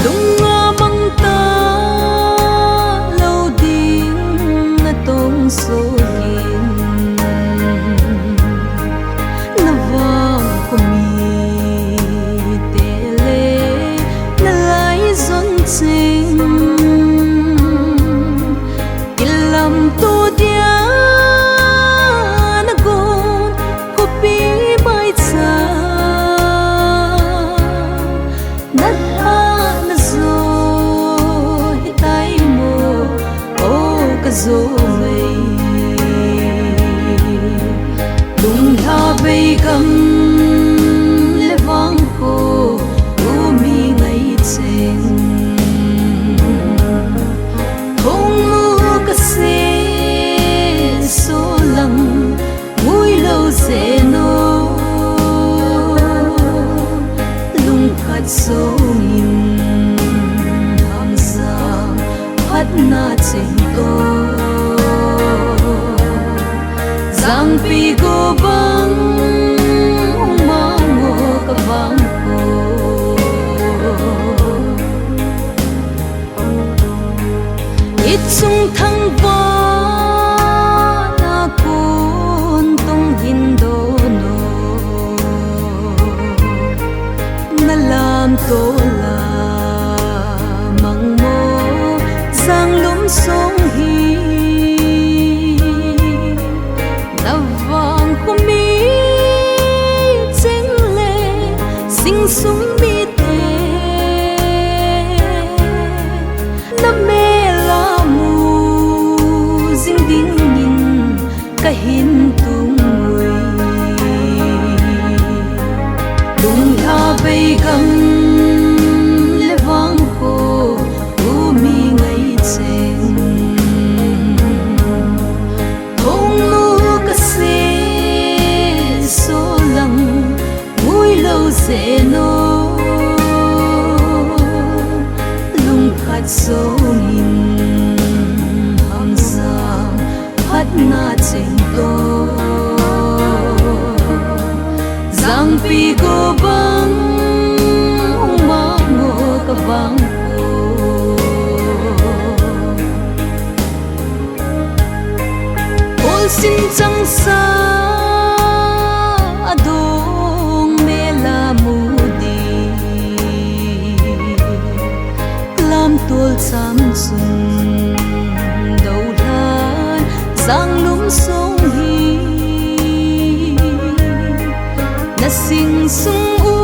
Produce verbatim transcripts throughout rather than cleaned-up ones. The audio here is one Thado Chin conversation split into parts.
Lunga mang ta lo ding na tong so in, na vang kumi te le na lai zon ching. Ilam tu dia na gon kopi mai cha. Na tha na zo hi tai mo, o ka zo mai. Lungtha bei gam le vang ko, u mi ngai cheng. Thong mu ka se so lang, ngui lo se no. Lungkhat songin hamsa phatna cheng to. Zangpi go bang, hung mang o ka vang ko. I chung thangvahna kon tong hin dono. Na lam to la mang mo, zanglum song hi. Na vang kumi cheng le, sing sung mi te. Na mel a mu zing dingin ka hin tung ui. Lungtha bei gam le vang ko, u mi ngai cheng. Thong mu ka se so lang, ngui lo se no. Lungkhat songin hamsa phatna cheng to. Zangpi go bang, hung mang o ka vang ko. Ol sin chang sa adong mel a mu di. Lam tol cham chun do hlan zanglum song hi. Na sing sung u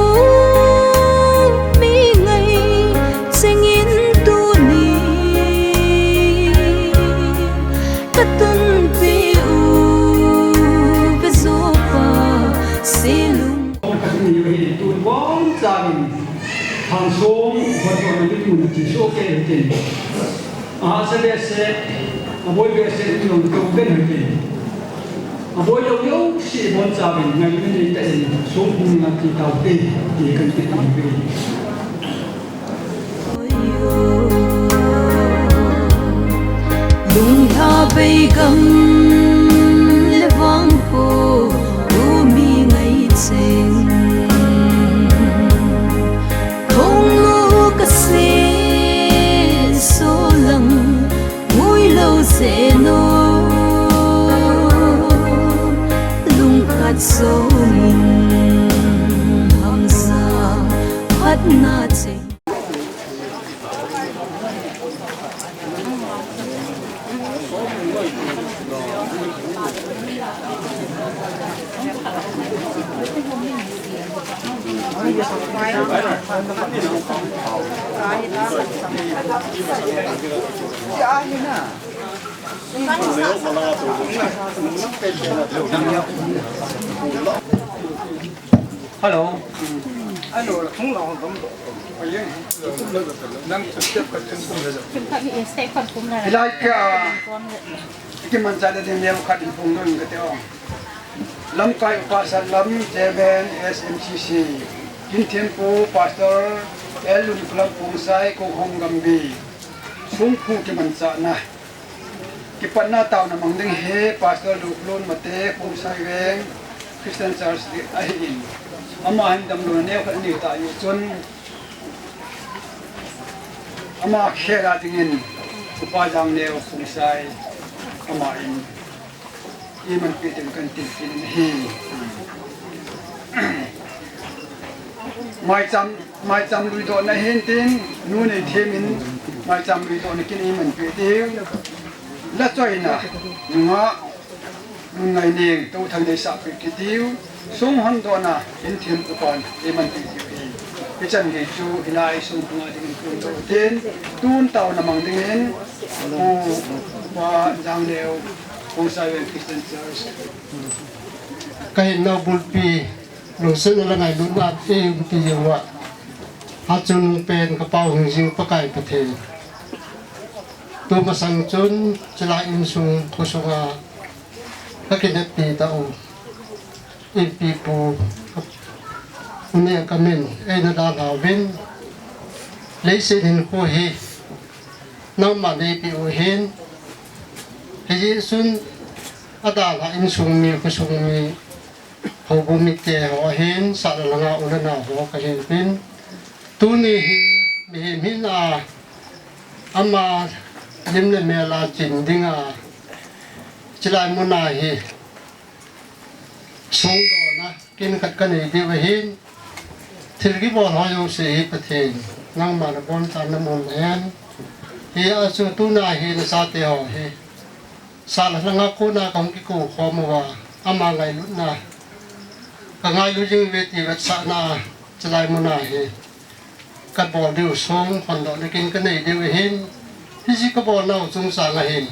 mi ngai chengin tuni. Ka tun pe u ve zo pa se lung. Ka tun ni ve tu bon chavin. Thang song, hot hot na tu na ti so ke te. A se be se, a boi be se ni long to ben te. A boi lo yo si bon chavin, ngai ni ta ni, song ni na ti tau te, ti kan ti tu be. Lungtha bei gam le vang ko, u mi ngai cheng. Thong mu ka se so lang, ngui lo se no. Lungkhat songin hamsa phatna cheng. Hello. Hello, la thung la hong dam do. Aye. Nang step ka thung kum le. Thung ka ni step ka thung la. Hilai ka. Ki man cha le ding le khat in phong don ka te o. Lamkai upa sa lam T V N S M C C. Kin thempu Pastor L. Lunkhulam Khongsai, Konghom Gambi, songphu kimanchahna. Kipatna taona mang ding hi Pastor Luklun Mate, Khongsai Veng Christian Church ahin. Ama hin damlouna neokhat anei tah jeh chun, ama khel a dingin Upa Jangneo Khongsai, ama in imanpi ding kan tilkhin in ahi. Maicham, maicham luidohna hin tin, nu nei them in maicham luidohna kin imanpi diu. Lachoina, nungah, nungngai ning, tothang nei sahpi kit diu. Song hondohna, in thempu pan imanpi diu hi. Hichan gei chu hilai song hanga dingin kondoh tin, tun taona mang dingin, Upa Jangneo, Khongsai Veng Christian Church. Ka hinnau bulpi, lungsetna le ngailutna eiumpi jing uva, hachungnung pen ka pao hing jing Pakai Pathen, tumasang chun chilai insung khosunga ka kineppi tah u inpipu, u Nengkamin eina dalha uvin, leiset hinkho hi nangman neipeh u ahin, hijeh chun adalha insung mi, khosung mi, houbung mite ho ahin, sahna langa u le nao ho kahiuvin, tuni hi mihem hina ama lim le mel a chin dinga chilai muna hi songdohna kin khat kanei diu ahin, thil kibol ho jouse hi Pathen, nangma nabonchauvin namun hen. Hijeh chun tuna hi nachate ho hi sahna langa kona kahung kikou khom uva, ama ngailutna kangailu jing uve ti vetsahna chilai muna hi kabol diu song hondohna kin kanei diu ahin, hiche kabolnau chungchanga hin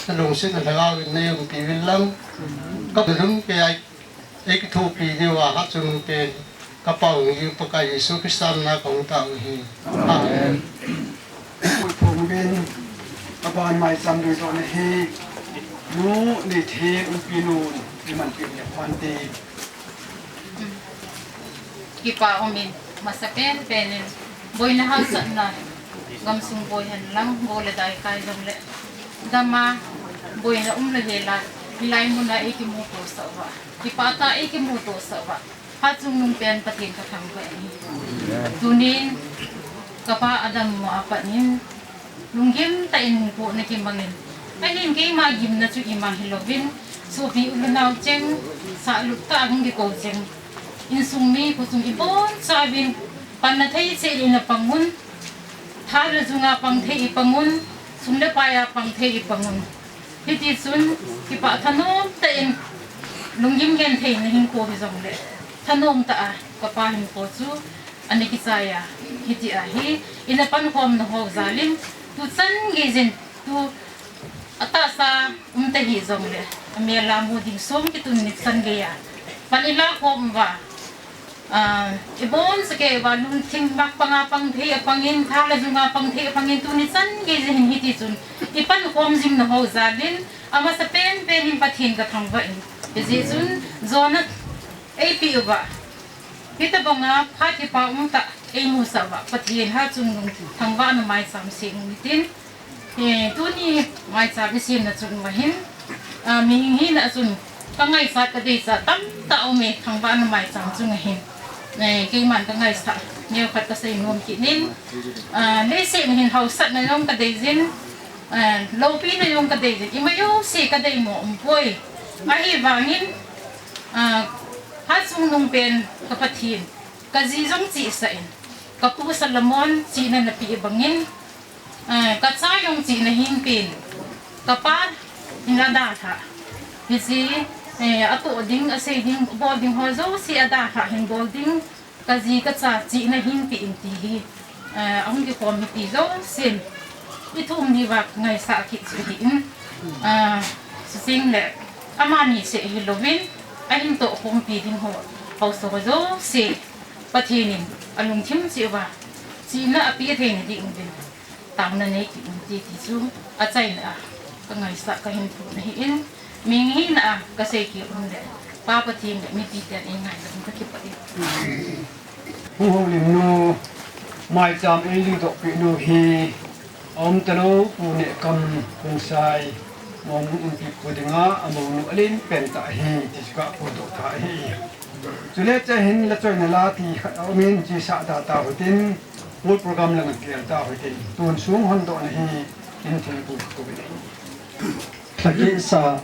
nalungsetna lhagao in neiumpi uvin lang, kalungkei a eikithopi diuva hachungnung pen ka pao hing jing Pakai Jesu Christa mina kahung tao u ahi. Amen. Puiphong uvin, aban maicham luidohna hi nu Neithem Umpi nun imanpi u le phante. Kipa umin, masa penpen in boina hahsatna, gamsung boi henlang, gol le daikai jongle dama boina um louhela, hilai muna eikimuto sah uva, kipah tah a eikimuto sah uva, hachungnung pen Pathen kathangvah in ahi. Tunin kapa adam mo apat in lunggim tah in hinkho nakimangin, ahin keima gimna chu ima hilouvin, sopi u le nao cheng, sahlut tah a hung kikou cheng, insung mi, khosung ibonchauvin, panna thei cheh le ina pang un, tha le junga pang thei ipang un, sum le pai a pang thei ipang un. Hitichun kipah thanom tah in, lunggim gentheina hinkho hijongle, thanom tah a kapa hinkho chu ana kichai a, hitia hi ina pankhomna ho jal in, tuchan geiyin, tu atahsa um tahih jongle, amel a mu ding som kitun ni chan gei a pan ilakhom uva, iboncha kei uva lungthim mak panga pang thei apangin, tha le junga pang thei apangin, tuni chan geiyin hitichun ipankhom jingna ho jal in, amasa penpen in Pathen kathangvah in, hijeh chun jona eipeh uva, hitobanga phat kipa umtah eimusah uva Pathen hachungnung thangvahna maicham seng uhitin, tuni maicham isemna chung uva hin, mihing hina a chun kangaisat kadeisah tamtah aume, thangvahna maicham chunga hin. Keiman kangaisah neokhat kasei nom kit in, leiset a hin haosatna jong kadeijin, loupina jong kadeijin, ima jouse kadeimo umpoi. Ahivangin, hachungnung pen ka Pathen, kaji jong chihsah in, kapu Solomon chihna napeh bangin, kacha jong chihna hinpen, kapa hin adalhah, hiche atoh ding, asei ding, bol ding ho jouse adalhah hin bol ding, kaji kacha chihna hinpeh in ti hi, ahung kikhom mite jousen ithum diuva kangaisah kit chu ahin, chuteng le amani seh hilouvin, ahin tohkhompi ding ho, haosa ho jouse Pathen in alungthim cheh uva chihna apeh theina ding uvin taona nei kit un ti, ti chu achaina a kangaisah kahin phon ahin, mihing hina a kasei kit un le, Pa Pathen le mipiten eingaidam kakipah e. Pu Houlimnu, maicham eiludoh peh nu hi, aum talou, Pu Nehkam Khongsai, Mongbung Inpipu dinga, amounu alen pen tah ahi, ti chu kaphondoh tha ahi. Chule hiche hin lachoina la ti khat aumin, hiche sah tata hitin, full program lang gel ta hitin, tun sung hondohna hi, in thil pu ko ve. Lhakeh sa,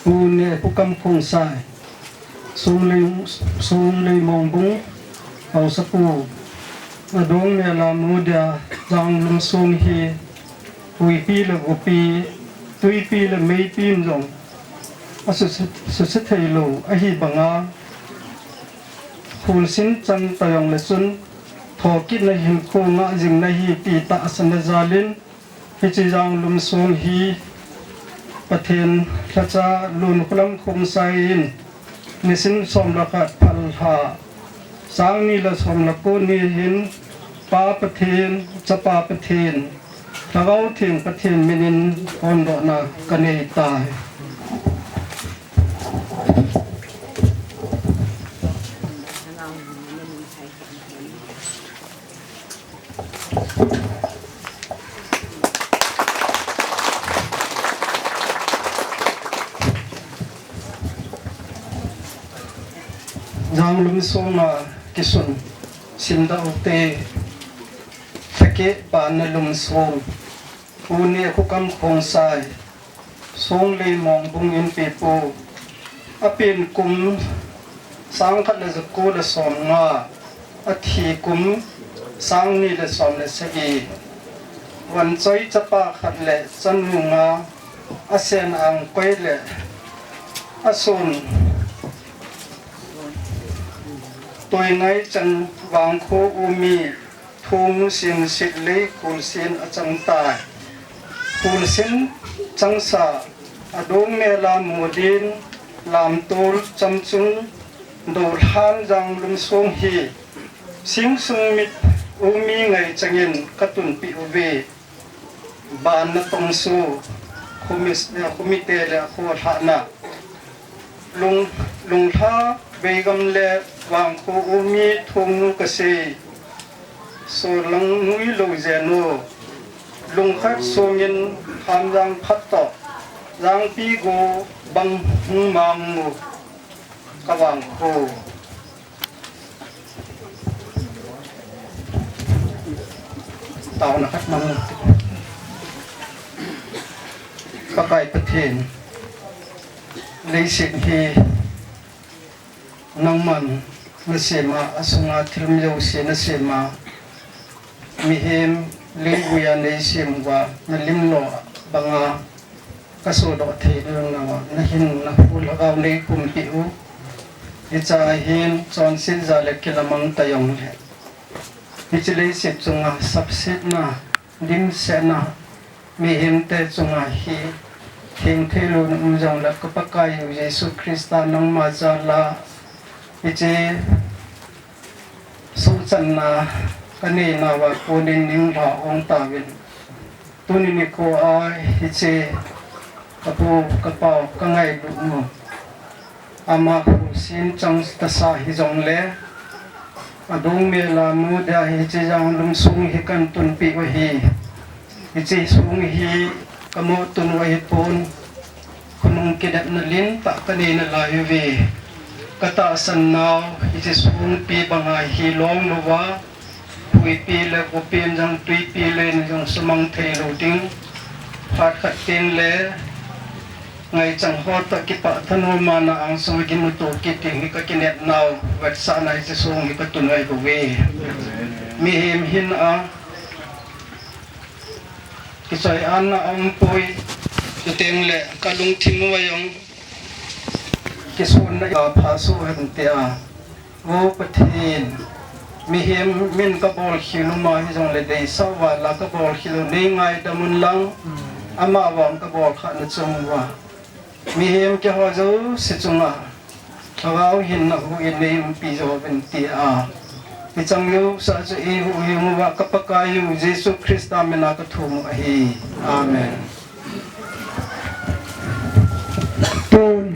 Pu Nehkam Khongsai, Songlei, Songlei Mongbung, Haosapu, adong mela mu dia, Janglum song hi, huipi le gopi, tuipi le meipi in jong, asuse, suse thei lou, ahi banga, khulsin chang ta jong le chun, thokitna hinkho ngah jing na hi ti tahsan na jal in, hiche Janglum song hi Pathen lhacha Lunkholam Khongsai in nisim som le khat Phalha, sang ni le som le ko ni hin Pa Pathen, Chapa Pathen, Lhagao Theng Pathen min in hondohna ka nei tai. Janglum song a kisun simdoh u te, Lhakeh Panna Lum Song, Pu Nehkam Khongsai, Songlei Mongbung Inpipu, apen kum sang khat le ja ko le som nga, athi kum sang ni le som le sagi. Vanchoi chapa khat le chanu nga, asen angkoi le asun toingai chang vangkho umi Thongnu Singsit lei khulsin achang tai. Khulsin changsa adong mela mu din lamtol chamchung dolhan Janglum song hi singsung mit umi ngai changin ka tunpeh uve. Ban natong su, khumi, khumite le akholhahna. Lung, lunglha, beigam le vangkho umi Thongnu kasei. Solang ngui lou jeng u. Lungkhat sungin Hamjang phat toh. Jangpi go bang hung mang u. Ka vangkho. Taona khat mang. Pakai Pathen, leiset hi nangman nasem a, asunga thil um jouse nasem a, mihem leivui a neisem uva nalim lo banga kasodoh thei lou nau a, nahin nahou lhagao neikhum peh u. Hiche a hin chonset ja le kilamang ta jongle, hiche leiset chunga sapsetna, dimsetna, mihemte chunga hi thengthei louna um jongle, ka Pakaiyu Jesu Christa nangma jal a hiche suhchanna kanei nauva konin nang lha ong tauvin. Tuni nikho a hiche kapu kapau kangailut nu, ama khulsin chang tasa hijongle, adong mela mu dia hiche Janglum song hi kahin tunpeh u ahi. Hiche song hi kamoh tun u ahipon, khonung kidepna lentah kanei nalai uve. Katahsan nau hiche songpi banga hi long louva, huipi le gopin jong tuipi le in jong sumang thei lou ding. Phat khat tengle ngaichang ho toh kipah thanom a na angsunga kimuto kit ding hi kakinep nau vetsahna hiche song hi katun u ahi bouve. Mihem hin a kichoi-atna aumpoi, chutengle kalungthim uva jong kisonna a phasoh hen tia. O Pathen, mihem min kabolkhel u ma hijongle deisah uva la kabolkhel u, neingaidam un lang, amavang kabolkhahna chung uva mihem keiho jouse chunga Lhagao hinna huhhingna neiumpi jouvin tia, hicheng jouse chu eihuhhing uva ka Pakaiyu Jesu Christa mina kathum u ahi. Amen. Tun,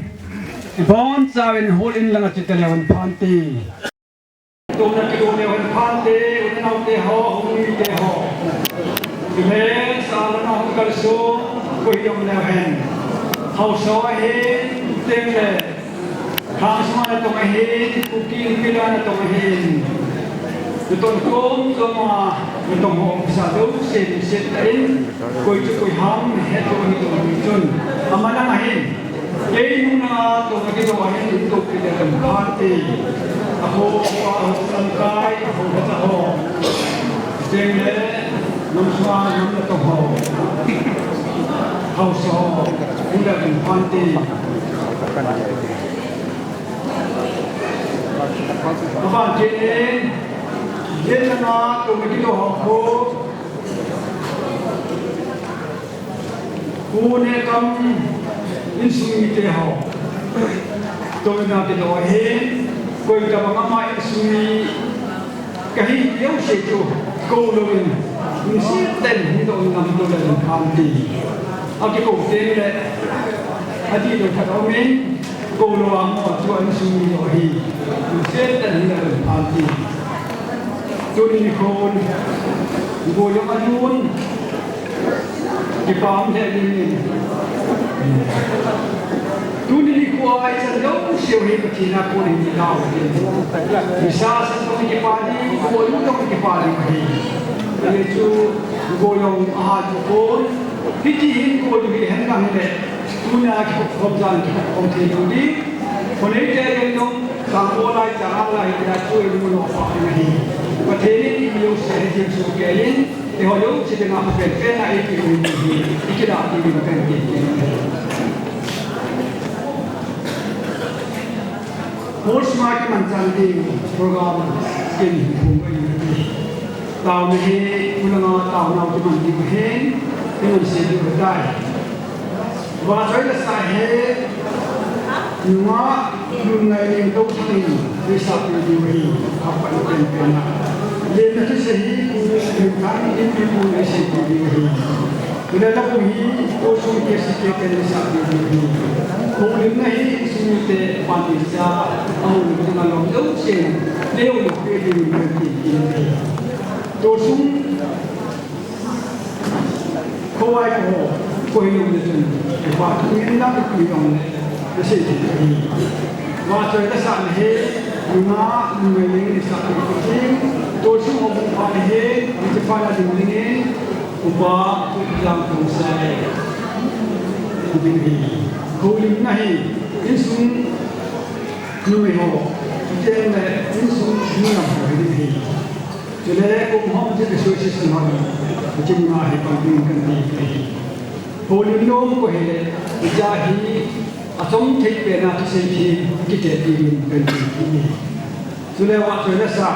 ibonchauvin hall in langa chuteng le hung phante. Ante, u le nao te ho, hung mite ho. Kilheng sa le nao kal sung, koi jong leu hen. Haosa ho ahin, teng le. Khang sung a natong ahin, Kuki Inpi a natong ahin. Natong kom kom a, natong ho, sa do, se, se ta in, koi chu koi ham, he to, he to, he chun. Ama lang ahin. Kei nung na to na kido ahin to kile kan phan te. Aho pa ho san kai ho ka ta ho. Jeng le nam sua nam na to ho. Haosa ho. Nung na kan phan te. Aban ke ne. Jeng na to na kido ho ho. Pu Nekam insung mite ho. Tuna kido ahin, koi tabang ama insung mi kahi jouse chu, kou louvin, insung ten hi to nam to le ham ti. Aki kou ten le, ati to khat om in, kou lou a mo chu insung mi lo hi. Insung ten hi le ham ti. Tuni khon, go yo anun, Kipah um lheh ding in. Tuni nikho a ichan jouse u hi Pathen a kon hin kitao u ahi. Nisa san tong kipa ding, koi u tong kipa ding ahi. Hijeh chun koi jong aha chu kon. Hiti hin koi u hi hen lang hile. Tuna kikhop khom jan kikhop khom thei lou ding. Khonei te ding jong, sang ko lai, chang lai, hiti a chu i mu lo pa ding ahi. Pathen in i mi jouse hi thil su kei in. Eiho jouse dinga pha penpen a eipeh u hi, i kilah diuvin kan tin tin. Hall sung a kiman chan ding program kin hung kai u ahi. Taona hi, u langa taonau kiman diu ahin, kiman se diu ahitai. Vahchoi la sah hi, nungah Lungngaileng Touthang in eisahpeh diu ahi, haosapu penpen a. Lenna thusei hi, Pu Lunthang in Pu in eiseipi diu ahi. Chule labu hi, Pu Sung K C K ten eisahpeh diu ahi. Houlimna hi, insung mite, panpina, ahoulim dinga lom jousen, neihoupeh diuvin kan tin tin ahi. Tua sung, Khovai kho, koi jong le chun, kipa thu in lang koi jong le, nasei thei ahi. Vahchoi la sah le hi, nungah, Lungngaileng in eisahpeh ding, tua sung hung pha le hi, hiche phat a ding ding in, Upa, Pu Lamtongsei, ding ahi. Houlimna hi, insung numei ho, chuteng le, insung nungah ho hi ding ahi. Chule kum hom chu kisui sisi hon, hiche ni a hi pang ding kan ti ahi. Houlim nom koi hile, hiche hi achom thei pen a thusei thei kiti diuvin kan ti ahi. Chule vahchoi la sah,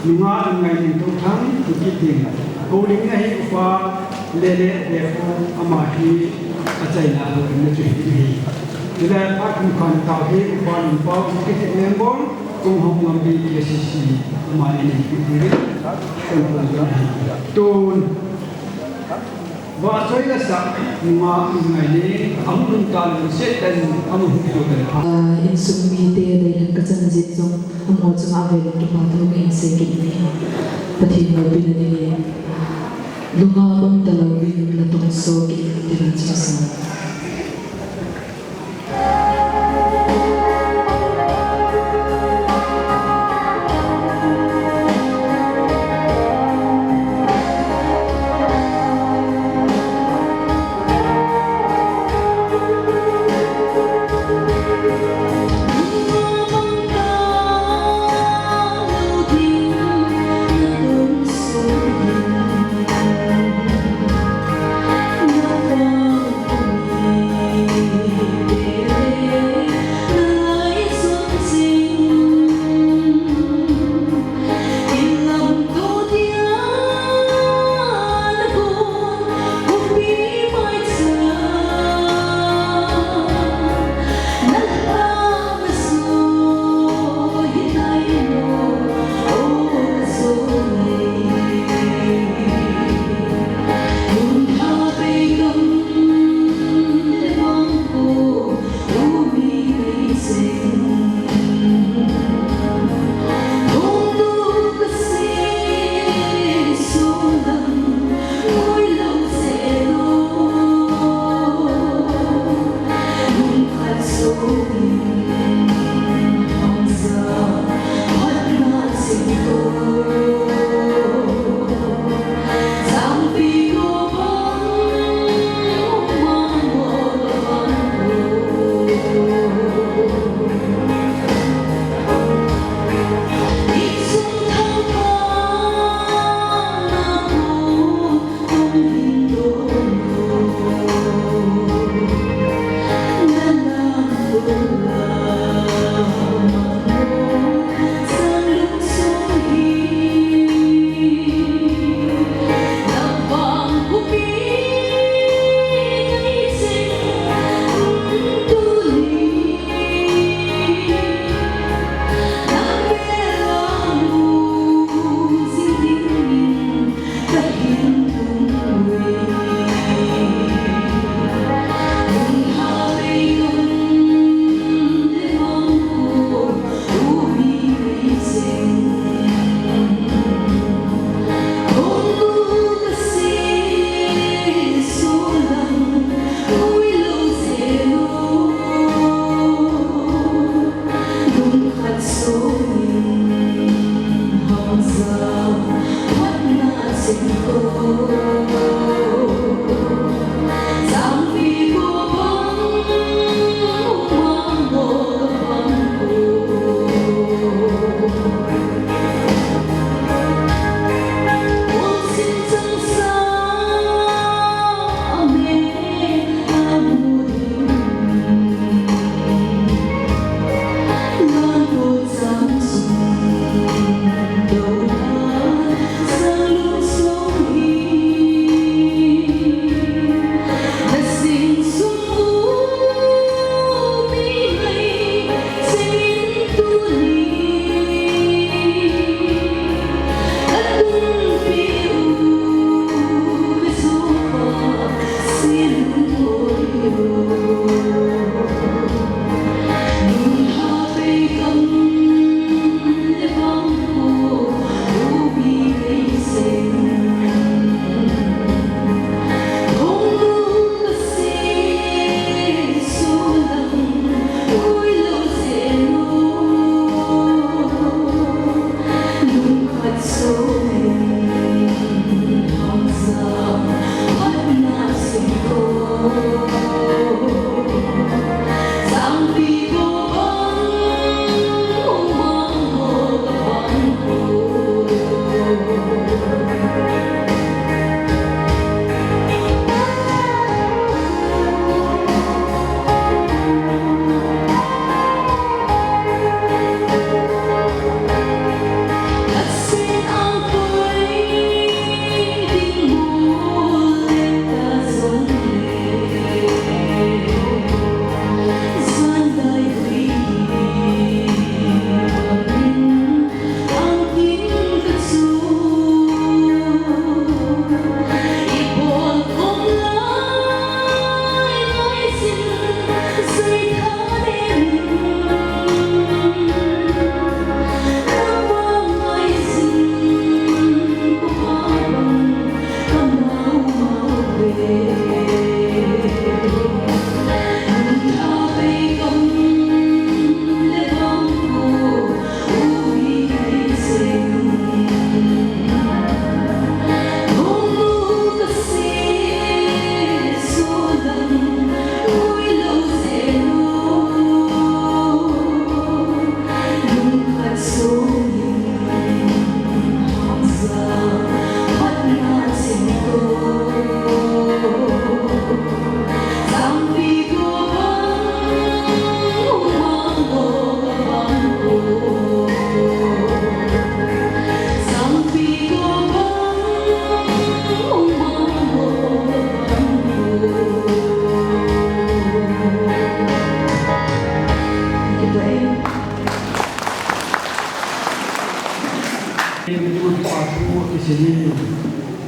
nungah Lungngaileng Touthang, Pu Kipgen. Houlimna hi Upa Lele Vepu, ama hi achaina houlimna chu hi ahi. Chule phat kum khat tao hi Upa Lunpao, Pu Kipgen, member, Konghom Ngambi K C C, ama in eipeh diu ahi. Tun, vahchoi la sah, nungah Lungngaileng, ahung lhung tan, lungset tah in, ahung lhung tan. Ah, insung mite deilhen kachan jeh jong, amaho chunga avel in kipa thu kahin sei kit in ahi. Pathen loupina dingin, lunga bang talou in, natong so kit in, tina chu sa.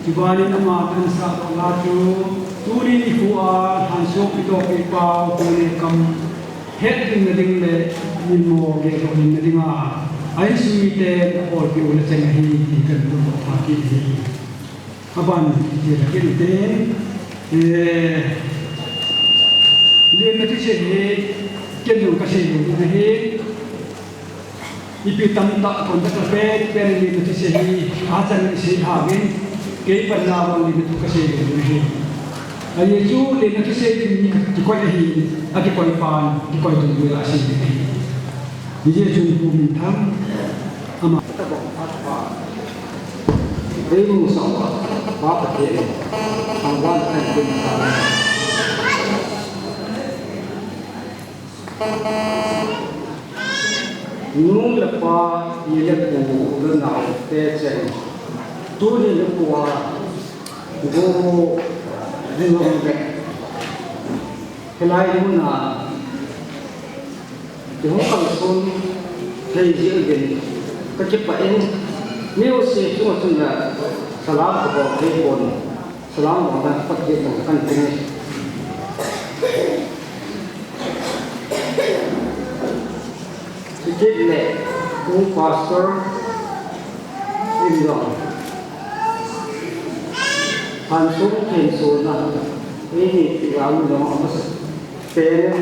Chubani ama kan sa la chu, tuni nikho a, Hansong Pitopi pau, tuni kam het ding na ding le, min mo ge ko ding na ding a, ai sui te, na ol pi u le cheng hi, ti kan tu ko pa ki hi. Aban, ti la kin te, eh, le na ti se hi, ken nung ka se lu na hi. Ipi tamtah kon ta ka pe, pe ni na ti se hi, a chan ni se ha vin, kei pan la vang ni tu ka se ni hi. A ye chu le na ti se ni ki koi hi, a ki koi pan, ki koi tu ni la se ni hi. Ni ye chu ni pu min tham, ama. Rei mu sa pa, pa pa ke, ang wan kan kin sa. Nu le pa, pi le pu, u le nao te cheng. Tuni nikho a, Guru Ringlong Bek. Hilai mun a, kihung kalson thei jeh uvin, ka kipah in, music chunga chun la, salam ka bol thei pon. Salam bol dan Pathen jong kan tin e. Chukit le, Pu Pastor in jong, Hansong Thenson a, eini program jong amasa pen,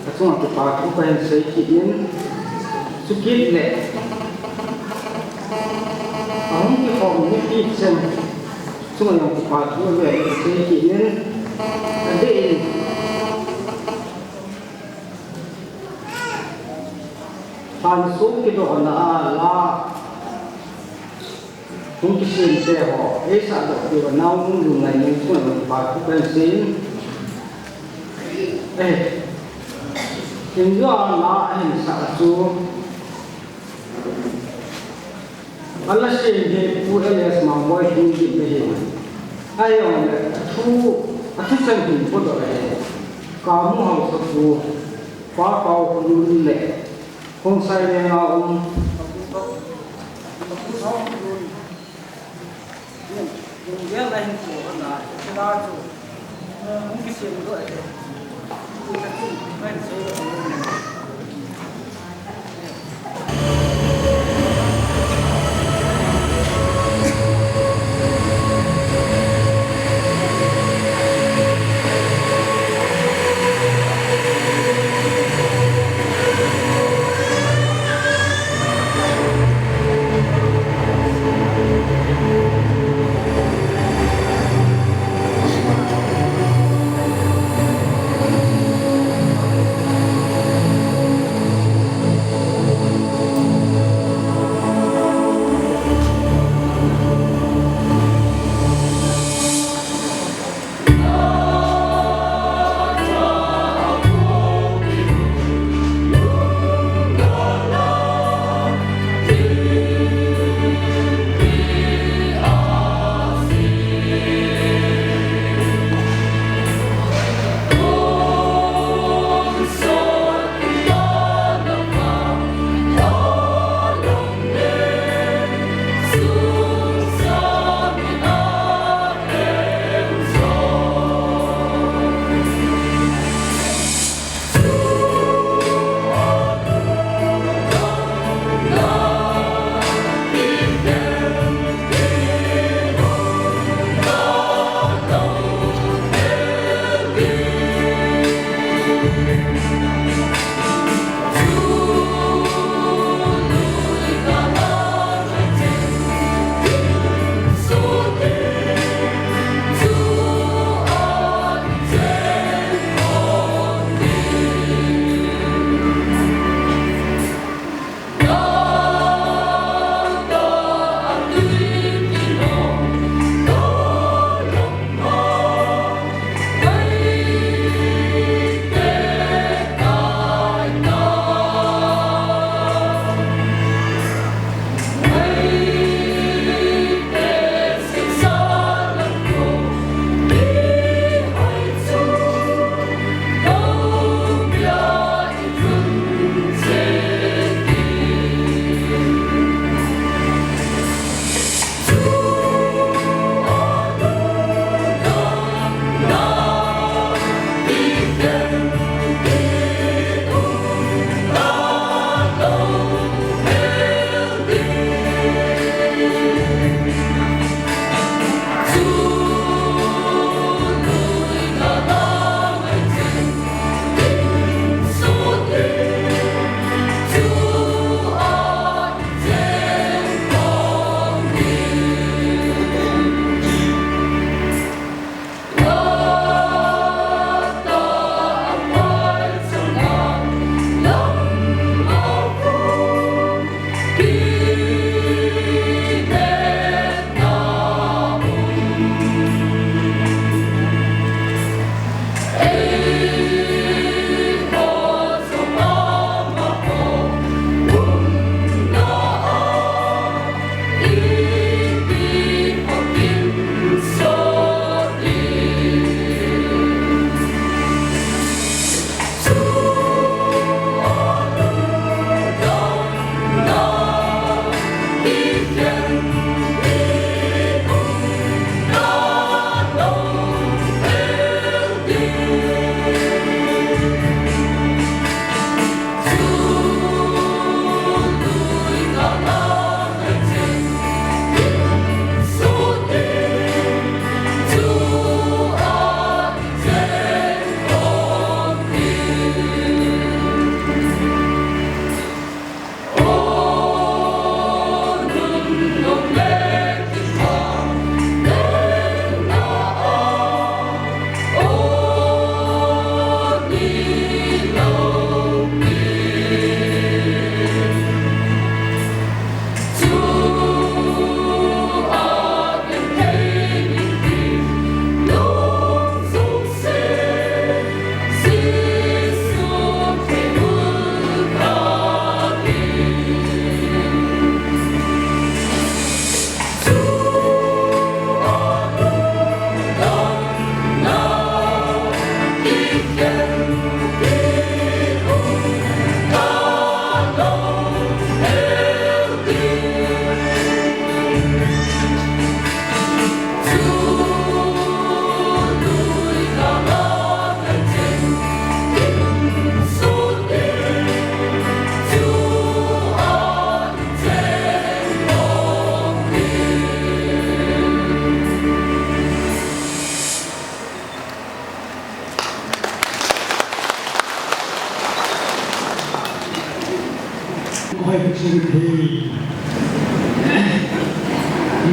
achunga kipa thu kahin sei kit in, chukit le, Ahung kikhom mipi chen chunga jong kipa thu ve sei kit in, adeh in, Thansoh kidohna a la hung kisem te ho eisah doh peh uva Naonu Lungngaineng chunga jong kipa thu kahin sei in, eh, hinjou a la ahin sah chu, ala sem hi Pu L S Mangboi Lhunggim ahi. Ahijongle athu, athucheng hin podoh ahi. Kamu Haokip, Pa Kaokholun le Khongsai Veng a um, Pu Thao, Pu Thao Lun, Lunggel a hin pu hon a, thila chu, hung kisem doh ahi. Pu Thao Lun, kahin sei doh ahi.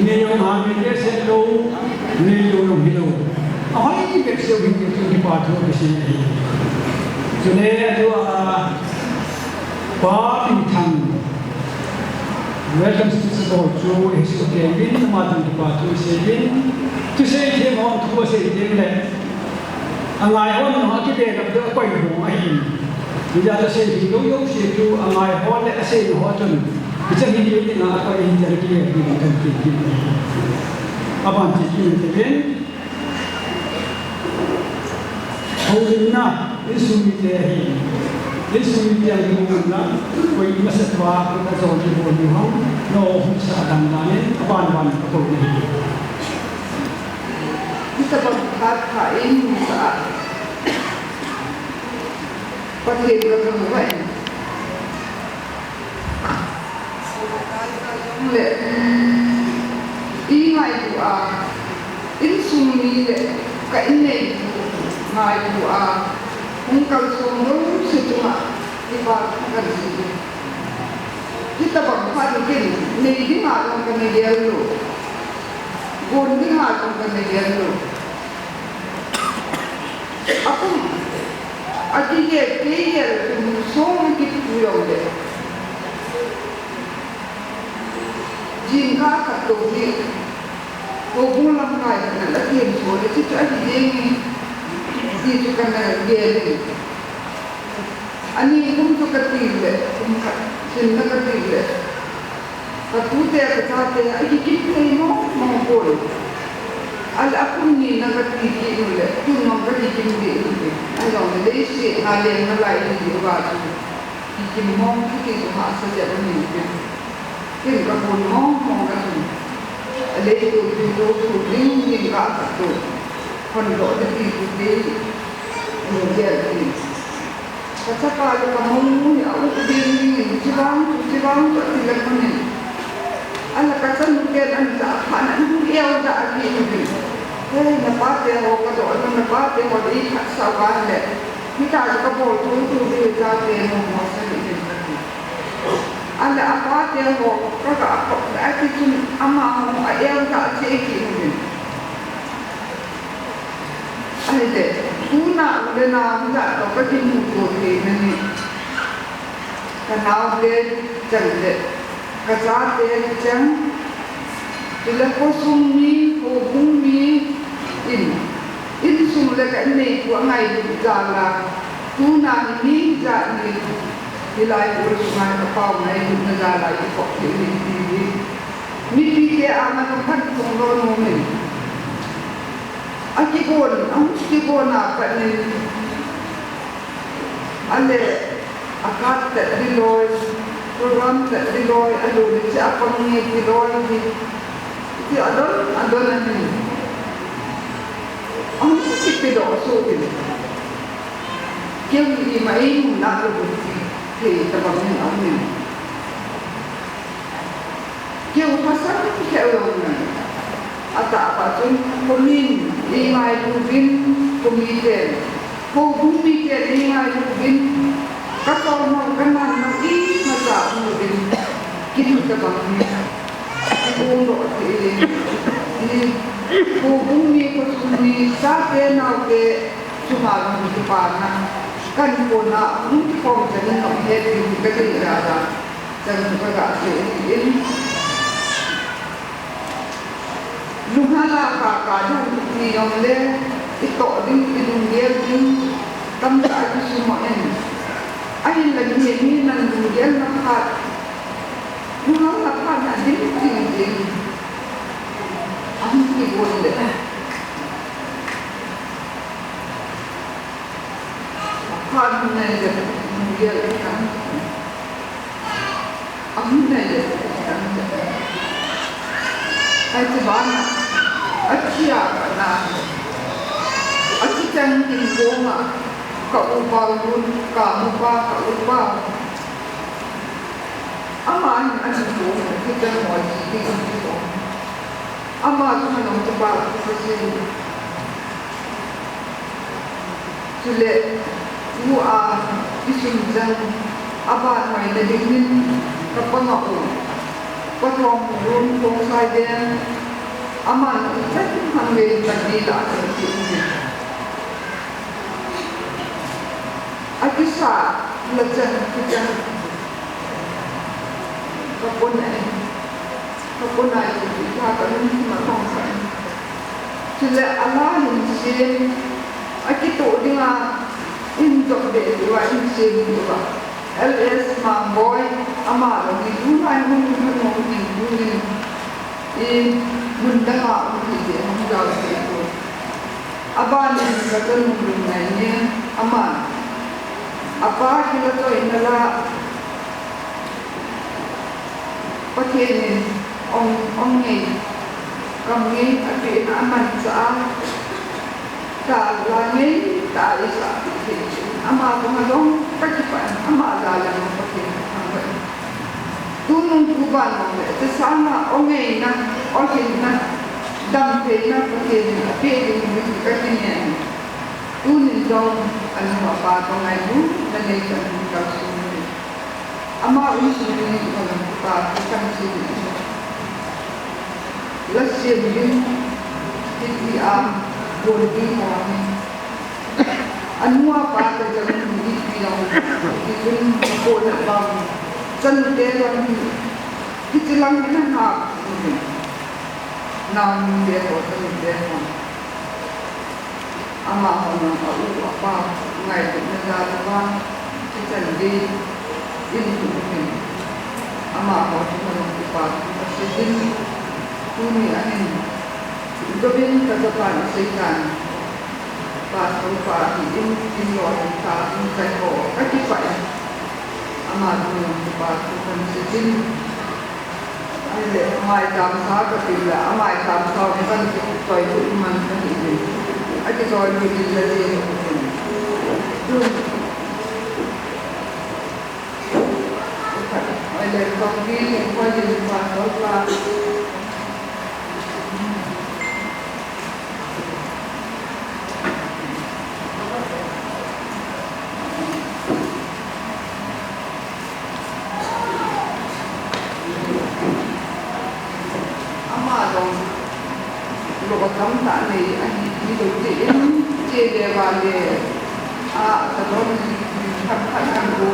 Nei jong ha, nei le se lo, nei lo jong hi lo. Ahoi beh seh hin kei chun kipa thu kisei ahi. Chule atua, Pa Minthang, welcome speech abol chu, hi chu kei vin, ama chun kipa thu sei vin. Thusei them hon thu asei ding le. Angai hon a kibel a koi ho ahi. Hijeh a asei hi lo jouse chu angai ho le asei ho chun, hiche hi kei dinga akoi hi, hiche hi kei dinga kan ti hi. Aban ti hi te ven. Houlimna, insung mite ahi. Insung mite ahi houlimna, koi masa tua, koi ka jo ni bo ni hong, no hung sa dan dan in, aban ban ka ko ni. Hitabang phat pha in sa. Pathen ka thangvah in. Le, i ngailu a, insung mi le ka inneipu ngailu a, hung kalsong jouse chunga, kipa thu kan sei. Hitabang phat in nei dinga jong kana gel lou. Gon dinga jong kana gel lou. Akum, akigel, kei gel, kum som kipu jong le. Jingkah khat tou hi, houbung lamkai khat in ana themso le, hichu ahi jenge, ti chu kana gel in. Ani kum chu kati le, kum khat, simna kati le. Katute, kachate, akikim thei mong mong poi. Ahile akum nina kati kit u le, tun jong kakikim deh u le. Ahilou le, leiset a leng nalai ding uva chu. Kikim mong kiti chu hahsa jep ahi. Ken kaphon mong mong kahi. Alei tu, tu, tu, tu, ding, ding, ka, ka, tu. Phondoh ding, ding, ding, ding. Ka chapa le ka mong mu hi a u ding ding in, chivang chu, chivang chu ati le konin. Ala ka chanu ken an ja pha na nu eo ja ati u ding. He, na pa te ho ka doh, na pa te ho dei khat sa va le. Hita chu ka bol tu tu ding ja te mo mo sa ni ding ka ti. Ala a pa te ho ka ga ko ati chun ama ho a eo ja che ki u ding. Ahile, tuna u le nao, hijat toh kakimuto thei nani. Kanaote chang le, kachate chang, chule khosung mi, houbung mi, in, insung le ka inneipu angailut jal a, tuna hi mi hijat ni, hilai hall sunga kapao ngailutna jal a ikop thei u hi ti hi. Mipite anga kaphat phongdoh nom in. Akigon, ahung kigon a pat in. Ale, a card tet diloi, program tet diloi, alou le che a pang nge diloi di. Ti adon, adon ahi. Ahung kipedoh soh in. Keu hi ima eimu nalou ti, thei tabang in aum in. Keu phasan keu jong ngai. Atah pa chun, komin, eingailu vin, komiten, houbung miten eingailu vin, kasol nau, kaman nau, imacha um uvin, kitu tabang hi, kibol doh thei in, houbung mi, khosung mi, chate naote, chunga jong kipana, kankona, hung kikhom chan in, nong het ding, kadei dada. Chan chu kaga sei ahin. Lunghang a kaka ding ti jong le, itoh ding, ilunggel ding, tamtah kisumil in. Ahinla mihem hi nang lunggel na phat, lunghang na phat na ding ding ding. Ahung kibol le. Phat na le, lunggel na. Ahung nai le, ahi ti bana, athi a kana, athi chang tin koma, ka upa lun, ka upa, ka upa. Ama hin athi koma, athi chang mo, athi koma. Ama chu hanong chu pa, chu pa si. Chule, tua, kisun chang, aba noi na ding hin, ka panga u. Pathom room Khongsai Deng, aman chen hang le kati la kati. Akisa la chan kichan. Kapon ai. Kapon ai kiti ka kanung ma thong sa. Chule ala hin sin. Akito dinga in jop de diu a in sin diu a. L S Mangboi, ama jong hi tulai mun mun mun hin tunin, i mun danga um thei te hung jao thei poi. Abanin ka chanu Lungngaineng, ama, apa kila toina la, Pathen in ong, ong ngei, kam ngei, api in aman cha a, Tah la ngei tah a isah thei chu. Ama koma jong kakipah in, ama jal in Pathen kathangvah in. Tunung tuban jong le, chusanga o ngeina, o lhinna, damtheina Pathen in apeh ding hi kakinem in. Tunin jong anu apa toh ngailutna nei chan in kalson in. Ama insung ni, Lhagao Theng pa thu kahin sei ding. Lasiam ding, hiti a, bol ding ho hi. Anu apa te jong hi ipi jong, hiti chun, ko na bang. Chanu te jong hi, hiti lang hi na ha. Nam te ho, chanu te ho. Amaho jong a u a pa ngailutna jal uva, hichan gei in thu uvin. Amaho chunga jong kipa thu kasei in, tuni ahin, Jobin kachapan aseitan, Pastor pa ahin, in lo ahin, ta in chai ho, kakipah in. Ama chunga jong kipa thu kasei in. Ahile, amai tamsa katil le, amai tamsa katil le, choi lut man kahi le. Akichoi lut le le. Ahile, kong ni, koi ni, pa, pa. Ama jong lo tamtah nei ahi, mi lo ti in, che le va le, a, ka don, khat khat kan go.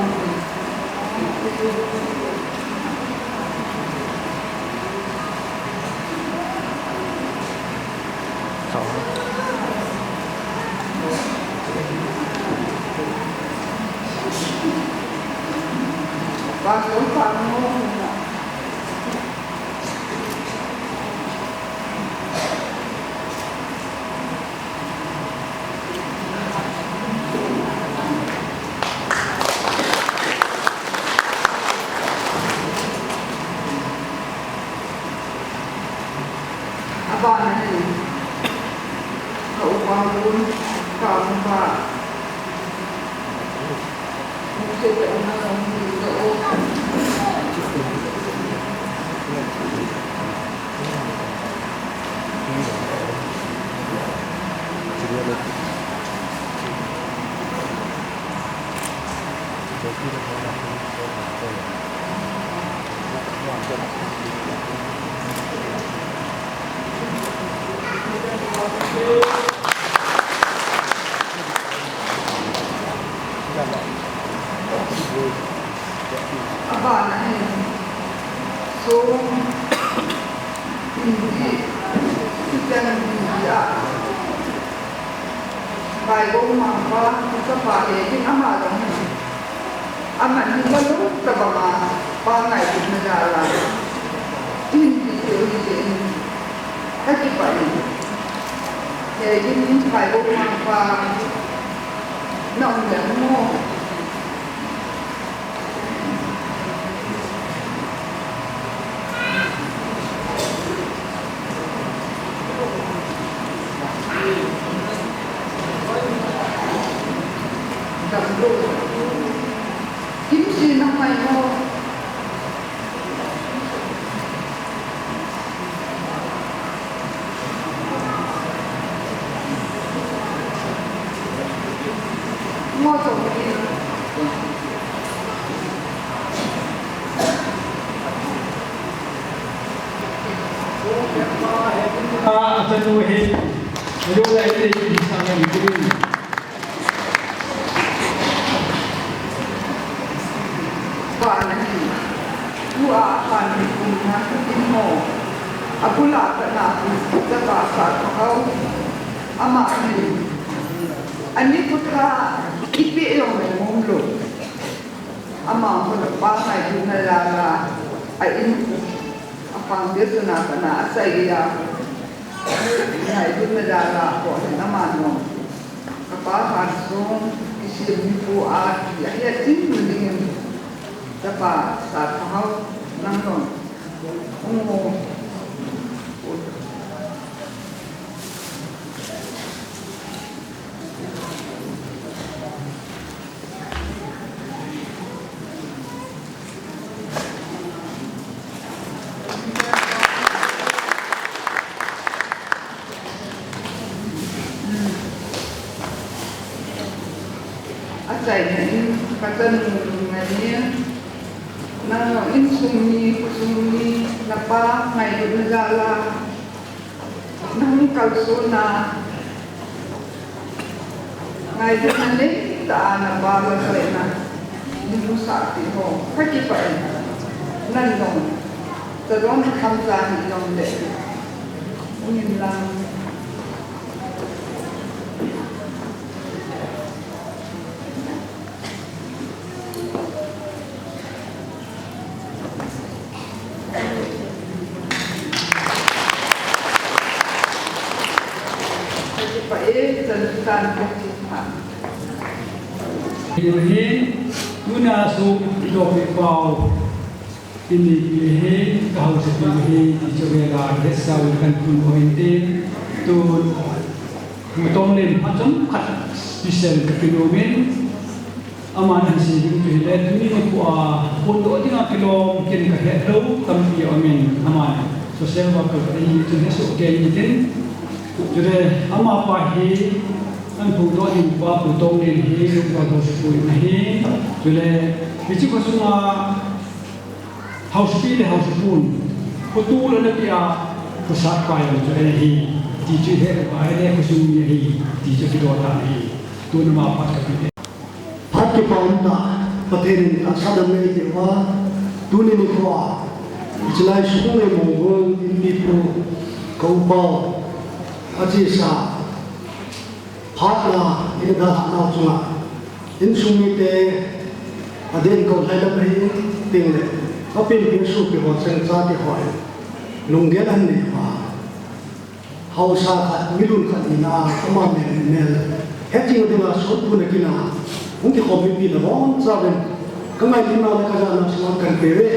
Abana hin, ka upa mun, ka upa. Abana hin, so, India, India. Vaibomangpa, chapa he, hin ama jong hin. Aman hin lalou tobanga, pa ngailutna jal a. Hin ti ti u hi ti hin. Kakipah in. He hin Vaibomangpa. Na um le mo. A, achanu hi, ajo lai te, sa ngai ni. Pa na hi, tua pa ni kum na in ho. Abula ka na pu, ta pa sa ka hau. Ama hi, ani pu tha, ipi jong le mom lo. Ama ho na pa ngailutna jal a, a in, a foundation a kana asei a. Ngailutna jal a ho hin ama nong. Kapa Hansong, kisem ni pu a, ya, ya, tin ding in. Tapa, sa thahau, nang nong. Ungo. Achaina in, kachanu ngai in, nang insung mi, khosung mi, napa ngailutna jal a, nang kalsonna, ngailutna neitah a napa la soina, nusah ti ho, kakipah e, nang jong, chadon khamcha hi jong le, hung in lang. Hi, tuna su idopi pau. Ini pi hi, ka hausa pi hi, ti chu vela, he sau kan pun o inte, tu, mu tong len, ha chom khat, special ka pin o min, Aman ahin sei ding chu hile, tuni nikho a, phondoh dinga kilom ken kahet lou tampi aumin, aman social worker ahi chun hesoh kei intin. Chule amapa hi, ahin phondoh ding pa Pu Tonglen hi, Lungpal Housepui ahi. Chule, hiche khosunga, Hausapi le Hausapu, khotul ana pea, khosat pa jong chu ahi, ti chu ihet uva, ahile khosung mi ahi, ti chu kidoh tan ahi, tun amapa chu kapeh e. Phat kipa umtah, Pathen in tahsa dam eipeh uva, tuni nikho a, hiche lai Sukhumei Mongbung Inpi pu, ka upa u, achesa, phat a, ina dalhah nau chunga, insung mite, adeh in kou lhai lam ahin, tin le, apenpi asopi ho, cheng chate ho, lunggel ahin nei uva. Haosa khat, milun khat hina a, ama mel, mel hetjing dinga sotpuna kin a, hung kikhom mipi nabonchauvin, ka ngailutna le ka jana sunga kan pe uve.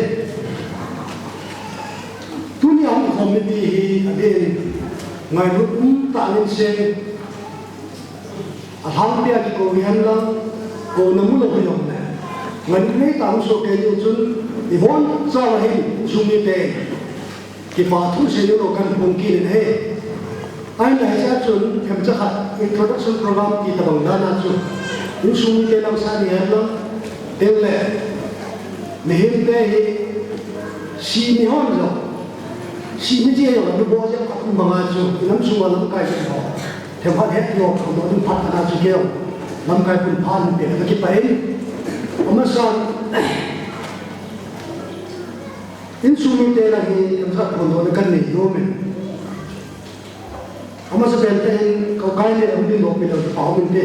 Tunia hung kikhom mipi hi, adeh in, ngailut umtah in sei, alhangpia kikou hihen lang, kouna mu lou hijongle, ngailut neitah a hung soh kei diu chun, ibonchauva hin, insung mite, Kipa thu seiu lou kan phong kit in ahi. Ahinla hichea chun themcha khat introduction program ti tobang dan a chu insung mite lamsang ni hen lang, tin le mihemte hi simi hon jong, simi che jong, nubo jep khat um banga chu inam sunga lamkai jep ho themkhat het lou, khamlou ding phat khat a chu kei jong lamkai pun pha in pe ka kipah in. Amasan, Insung mite lah hi themkhat phondohna kan nei nom e. Amasapen te hin, ka u Kaine hung ding lou pi lou pa um inte.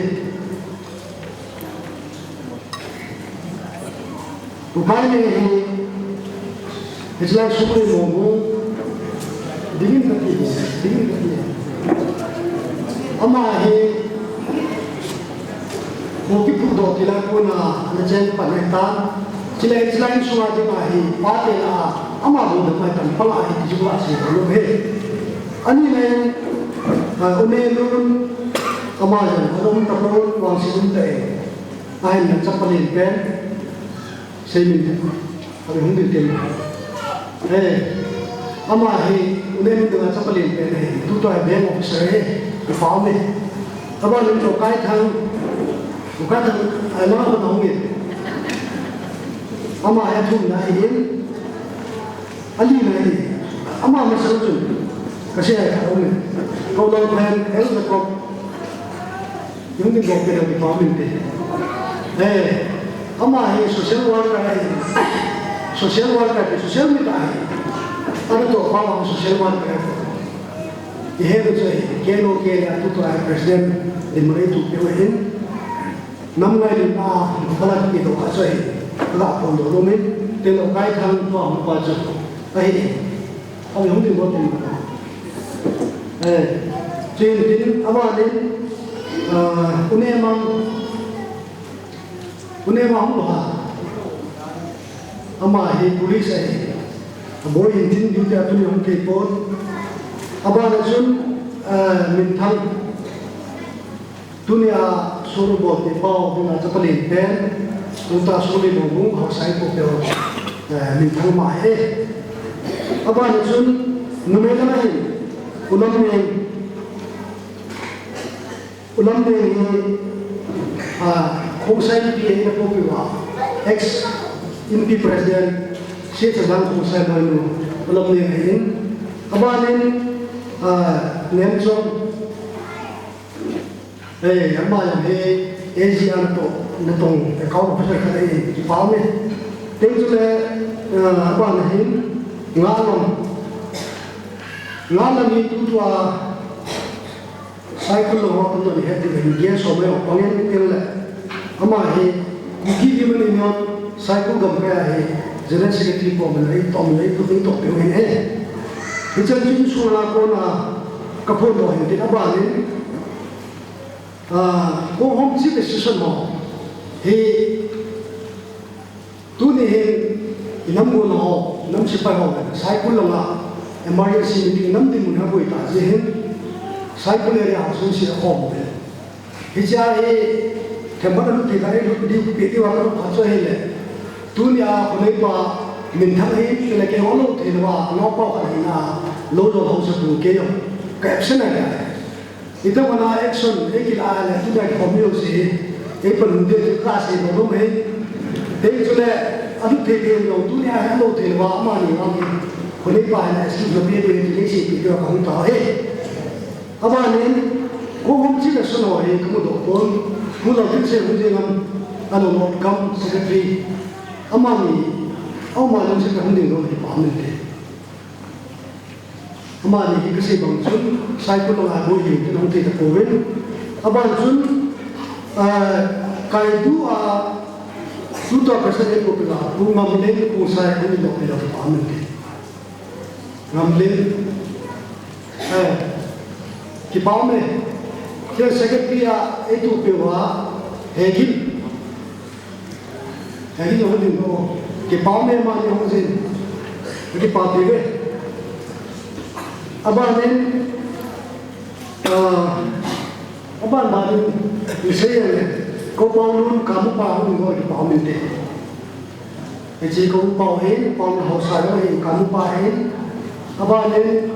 U Kaine hi, hiche lai Sukhumei Mongbung, dingin kati, dingin kati. Ama hi, Mo kiphutdoh tilai kona, ana cheng pan ahitan. Chule, chule insunga dinga hi, pate lah a, ama bou dam ahitan, panga hi, ti chu kasei lou ahi. Ani nai, ah, U Nelun, ama jong, ana um tapon, vangset um tah e. Ahin, chapa len pen, seimin te. Abi hung ding tem. Eh, ama hi, U Nelun dinga chapa len pen ahi, tutua hi bank officer ahi, ipa um e. Abanin u Kaithang, u Kaithang, ai ma ko nong e. Ama hi athumna ahin, alina ahi, ama masang chun. Ka sei hai khat um e. Ka u Longphen, El Jacob. Hung ding bol kit diu kipa um inte. Eh, ama hi social worker ahi. Social worker ahi, social mi tah ahi. Ana toh pa social worker ahi. I he diu chu ahi, K N O K le a tutua president, Limrei tu pe ahin. Nam ngailutna a, ka la kidoh kha chu ahi. Ka la phondoh nom in, Tengnokai Thang tua hung pa chu ahi. Ahi hung ding bol tin. Eh, chuin tin, abanin, ah, U Nemang, U Nemang hung ha. Ama hi police ahi. Aboi in tin duty a tuni hung thei pon. Abana chun, ah, Minthang. Tunia suru bol ti pau, tunia chapa len pen, tuta suru bol bung, haosa i pu peu, eh, Minthang ma ahi. Abana chun, numei lama hin, U Lamneng, U Lamneng hi, ah, Khongsai P A na pu peu a, ex M P president, si cha jang Khongsai boinu, U Lamneng ahin. Abanin, ah, Nemchong, eh, ama jong hi A G R to, natong account officer khat ahi, kipa um e. Teng chule, eh, abana hin, Ngalam. Ngalam hi tutua, Saikul lang ho, tutua ni het ding hin, guest of honour pang in, in le. Ama hi, Kuki Women Union, Saikul gamkai a hi, General Secretary po man ahi, tom ahi, tu, tu, tu, tu, hin ahi. Hichan chun sung la kona, ka phondoh hin tin abanin, ah, kong hom chi decision ho. Hi, tuni hin, i nam gol ho, nam sipai ho, Saikul langa, emergency meeting, nam dinmun ha boi ta jeh hin, Saikul area ho sung si a khom ve. Hichea hi, themkhat a lut thei khat a lut diu, pe diu a ka lut khat chu ahile. Tunia khoneipa Minthang hi, chule keiho lou thei louva, anaopa khat hina, lou jol haosa pu kei jong, ka absent ahi. Itobanga action, ei kila le, tunia kikhom u si, ei pan hung ding chu ka sei lou lou mai. Teng chule, alut thei thei lou, tunia hi alou thei louva, amani vang hi. Khoneipa hina, excuse na pe diu, ti nei sei pe diu a ka hung tao hi. Abanin, kong hom chi le sun ho hi ka mudoh pon, Pu Lalthingsei hung jing am, ano lo kam secretary. Amani, ama lungset a hung ding lou kipa um inte. Amani hi ka sei bang chun, Saikul langa boi hi, tin hung thei tapouvin. Aban chun, ah, Kaidu a, tutua president ko pila, Pu Ngamlen Khongsai hung ding lou kipa um inte. Ngamlen. Eh, kipa um e. Kei secretary a, ei tu peuva, Hegin. Hegin jong hung ding lou. Kipa um e, amani hung jin. Kipa pi ve. Abanin, ah, aban banin, i sei e, ko Paulun, Kamupa hung ding lou, kipa um inte. Hiche ko Pau hin, Pau haosa jong hin, Kamupa hin, abanin,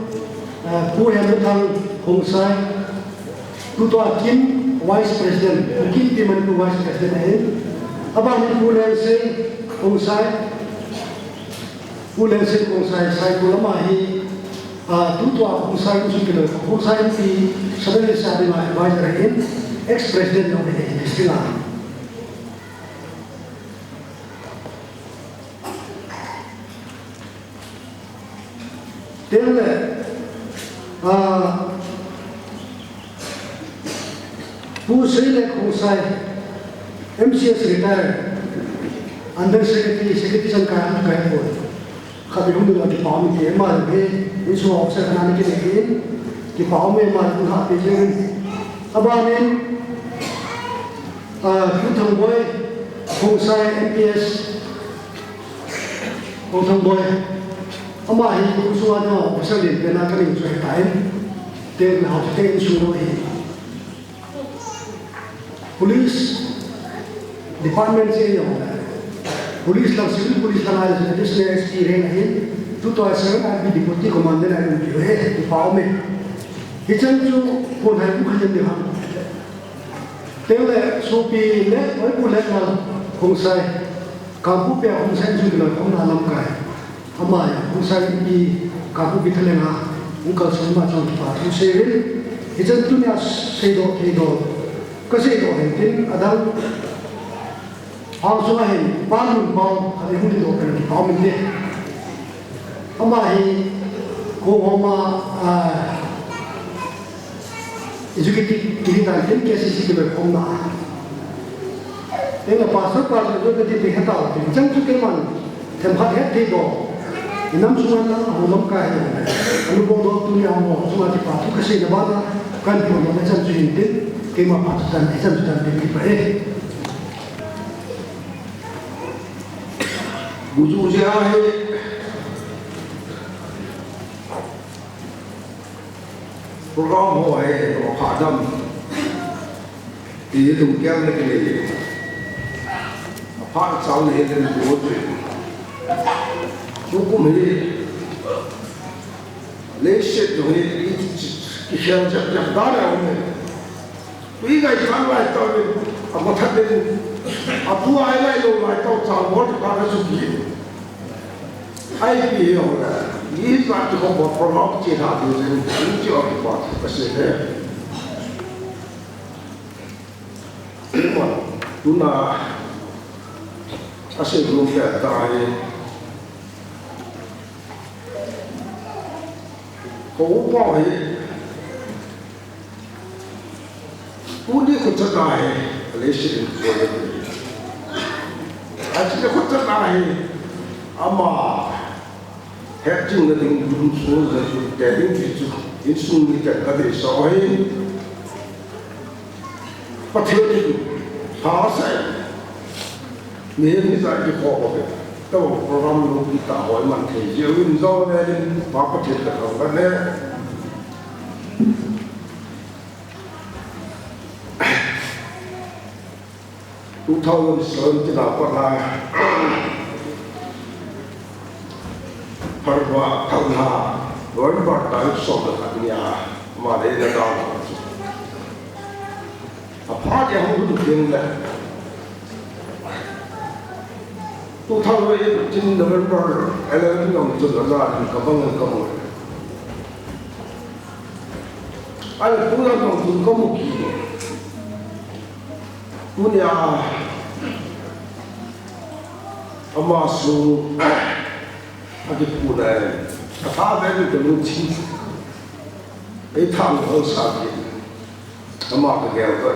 eh, Pu Hemthang Khongsai, tutua Kim Vice President, Pu Kim ti Manipur Vice President ahin, abanin Pu Lensei Khongsai, Pu Lensei Khongsai, Saikul lama hi, ah, tutua Khongsai insung kiloi, Khongsai ti suddenly sa ding advisor ahin, ex president jong ahi, district a. Teng le, ah, Pu Seilek Khongsai, M C S retire, Under Secretary, Secretary chan kai, kai pon. Khat hung ding lou kipa um inte, ama hi, insung officer khat ana kinei in, kipa um e, ama hung ha pe jeng in. Abanin, ah, Pu Thangboi Khongsai, M P S, Pu Thangboi, ama hi insung a officer len pen a ka ning chu ahitan, teng le hao chu teng insung lou ahi. Police Department chu jong le, Police lang, Civil Police lang a le, Additional S P rank ahin, tutua seven R B Deputy Commandant a um kit e, kipa um e. Hichan chu, kon hai bu kha jen de ham. Teng le, sopi le, oi pu le ngal, Khongsai. Kangpokpi a Khongsai insung kiloi khomna lamkai. Ama hi Khongsai i Kangpokpi thalheng a Hung kalson ma chun kipa thu seivin, hichan tunia seidoh theidoh, kaseidoh hen tin adang. Hangsunga hin, pa nun pau, a hung doh kan kipa min te. Ama hi, ko homa, ah, executive, kiti dan tin K C C ki be khom na. Tenga pastor, pastor, jo kati pe heta, tin chang chu keiman, themkhat het thei doh. Inam sunga na, ho lam kai. Anu bol doh tunia ho, sunga ti pa thu kasei na bana, kan pu na chan chu hin tin, keima pa chu tan, chan chu tan tin kipa e. Buju jia hi. Program ho hi, ho pha dam. Ti lungkiang le kile. Apha chau le le ko tu. Tukum hi. Leiset jong hi, ki, ki, kikhen jep jep dan a um e. Tui ngai than lai tau ni, a mo that ni, a bu ai lai lo lai tau chang bol ti pa ka su ki. Ai pi ho la, ni sa ti ko bo program chi ha ti ni, ni chi o ki pa ka se ne. Tuna, a se lu pe ta ni. Ko upa hi, tuni khu chata hi, Malaysia in ko le. A chi khu chata hi, ama, het ching na ding dum su za su te ding chi chu, insung ni te ka de so hi. Pathen in pha sai. Mihem hijat kikhoh bou ve. Tabang program lungpi tah hoi man thei jeh uvin jong le in, Pa Pathen kathangvah e. Two thousand seventeen a pat a, Pharva, Pharva, November tarik som le khat nia, ama le na da. Apha dia hung tu ding le. Two thousand eighteen November eleven jong chun ajan in kabang in kabang. Ai, tunia jong chun kamu kit e. Tunia ama sung a kipu le. Atha ve ni kalung chin. Ei thang hol sa kit. Ama kagel ve.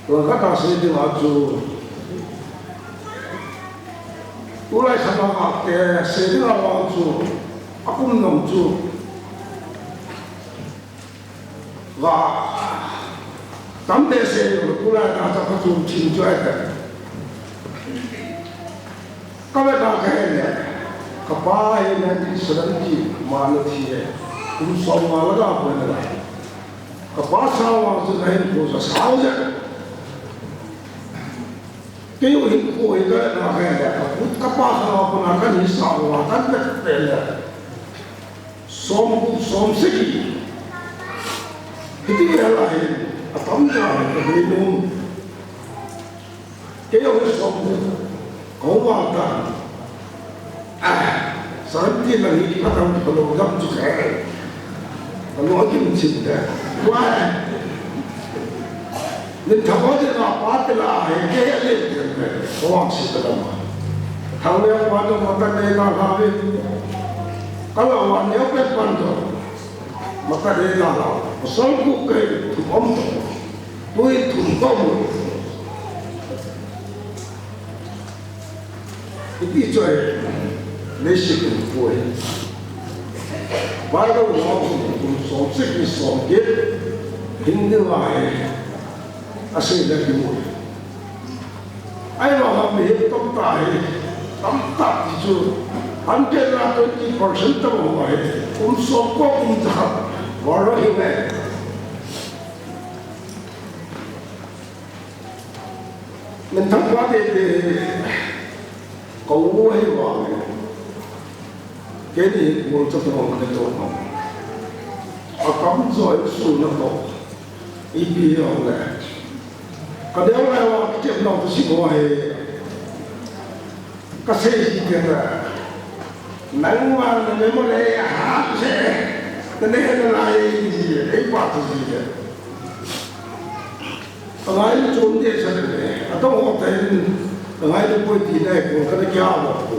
Langkhat a sei ding a chu, tulai khat a te sei ding a vang chu, a kum nom chu, va, tam te sei ding, tulai khat a chu thim chu ai te. Ka vet a ka he le, ka pa hi nineteen seventy ma na thi e, kum som nga la ka poi na lai. Ka pa sa vang chu ka hinkho sa sao je. Kei u hinkho hi ka vet a ka he le, ka pu ka pa sa vang kona ka ni sa vang ka vet vet le. Som gup som sagi. Hiti vel a hi, a tam ja hi ka ni nu. Kei jong hi som gup kahung vang tan. Ah, seventy lang hi phatah a kalou gam chu kahe. Kalou agim chin te. Why? Min thamo de na pa te la he ke le te. Kawang si ta ma. Thang le pa jong mata ne na ha ve. Kala wa ne pe pan jong. Mata ne na la. Pasal gup kahi thum um. Tui thum ka mu. Ipi chu ahi, leiset in pui. Bible ho kum som sagi som get, Hindi va hi, asei le kimu. Ahivang a mihem tamtah hi, tamtah ti chu, hundred a twenty percent tabang va hi, kum som ko kum jakhat, var hi ve. Minthang pa te te, ka u hi vang e. Keini hi kol cha tong ka to ma. A kam jo i su na to. Ipi hi le. Ka deu lai va ka chep nau to si ko he. Ka sei si ke na. Nangma na memory a hat se. Na ne na lai ji, ei pa tu ji. Alai chom de sa de. Atong ho ta hin, alai de poi ti dai ko ka na kya ba ko.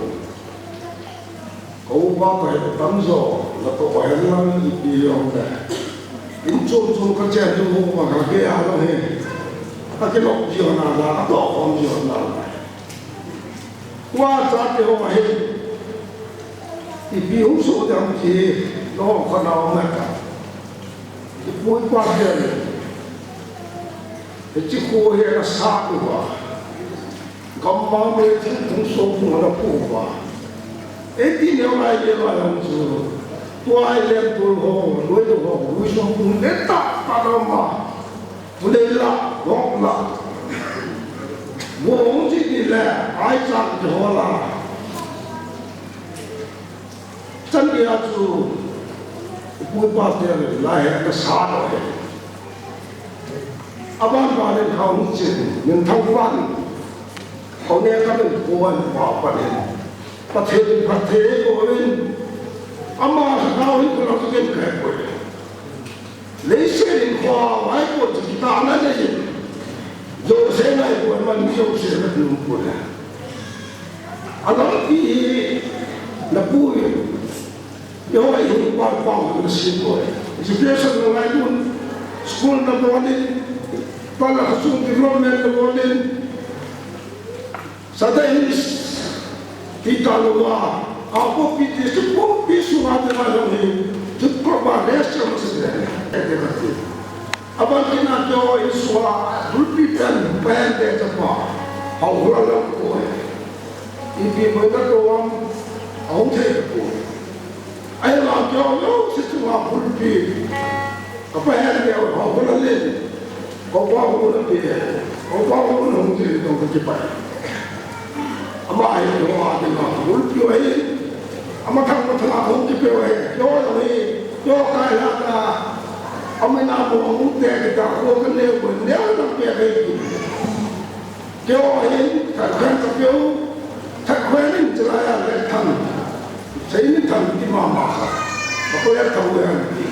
Ko ba ko he tam jo, la to ko he na ni pi yong de. In chom chom ka chen tu ho ba ka ke a lo he. Ka ke lo ji ho na la, ka to ko ji ho na la. Tua chate ho hi, ipi hung soh ding ham ti, lungkham na um e ta. Ipu ipa ten, hiche kho hi ana sat uva. Gammang le thil thum som thum ana pu uva. Eiti neo lai le lai hung chu. Tua hi lengtol ho, loitol ho, lui som thum le ta ta na ma. Pulei la, lok la. Mo hung chi ti le, ai chang ti ho la. Chan dia chu, pu pa te le la he ka sa lo he. Aban ba le kha hung chi, min thau ban. Ko ne ka min ko an pa pa ne. Pathen, Pathen ko min. Ama sa ka hin ko la chu ken ka ko. Leiset in kho vai ko chu kita na le. Joseph ngai ko man Joseph na lum ko la. Alam pi na pu. Yo ai hu pa pa na si ko. Education na ngai kun school na bonin. Pala khasung development na bonin. Satan is Peter Lua, Apo Peter, Supo Peter, Suwa de la Lua, Suko ba rest of the Aban kina kyo in sua, dulpi pen, pen de chapa, hau hula la ko. Ipi mo na to am, au the ko. Ai la kyo yo, si tu wa dulpi. Kapa hen de, hau hula le. Ko ba hula pe. Ko ba hula hung de to ko ki pa. Ama ai to a de na, dulpi wa he. Ama thang ma thang a hung ki pe wa he. Yo yo he. Yo kai la ta. Ama na mo hung te ki ta ko ka ne ko ne na pe ke ki. Keo ahin, Thakkhuen ka keo, Thakkhuen in chilai a le thang. Sei ni thang ti mama kha. Ka ko le thang le an ti.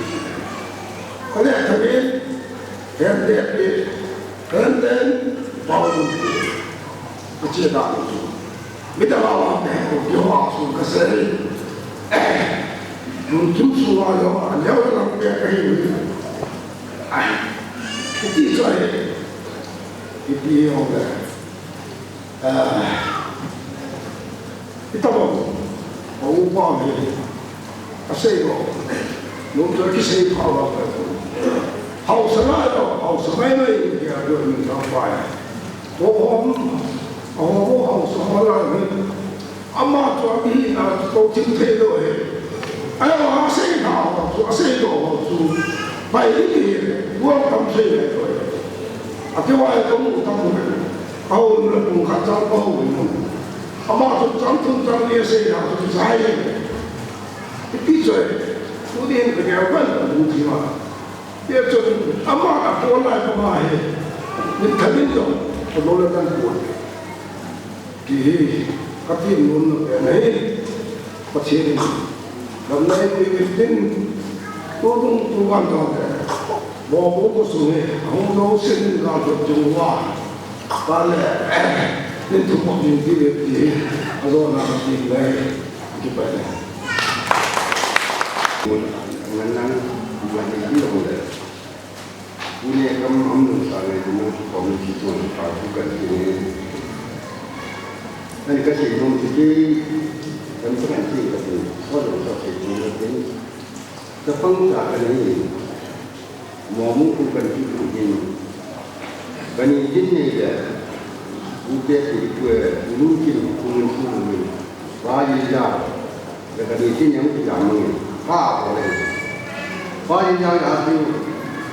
Ka le thang in, hen de pi, hen den, pau dun ti. Ka che da dun ti. Mi da la wa pe ko keo a su ka sei. Dun kim su wa yo, a leo lang pe ka hi. Ai, ti so he. Ipi hong le. Ah, itobang, hong upa hi, asei lo, nom chu kisei pha lo. Hausa lai lo, hausa mai mai, ya lo min thang pai. Ho hom, ho hausa ho lai mai. Ama chu a mi na chu ko thim thei lo he. Ai, a sei na ho chu, a sei lo ho chu. Pai ni ni, wo tam sei le lo he. A ti wa ko mu tam mu he. A ho nu le pung khat chang ko ho mu. Ama chu chang thum chang ni sei na chu sai he. Ti ti chu he. Ku ni he ke ban mu ti ma. Ye chu ama a ko lai ko ma he. Ni tha ni lo. Ko lo le kan ko. Ti hi, ka ti nom na pen ahi, Pathen in, lam nai pui min tin, tu tung tu van tong te. Bo bo ko sung hi, hung lo sin in la ko jung wa. Ka le, nin tu ko min ti le ti hi, a zo na ka ti le, ki pa le. Ngan nang, ngan nang, ngan nang. Pune kam am nung sa ngai ding nung ki pom ki tuan pa ku kan ti ne. Ani ka sei nom ti ki, kan pa kan ti ka ti. Ko lo sa sei nom na tin. Ka pang sa ka ni. Mo mu ku kan ti ku din. Ka ni din ne le. U te ti ku e, lu ki ku ngun ku ngun. Ba yi ya. Daga ni tin yang ki jam nge. Ha, ko le. Pa ni yang a ti.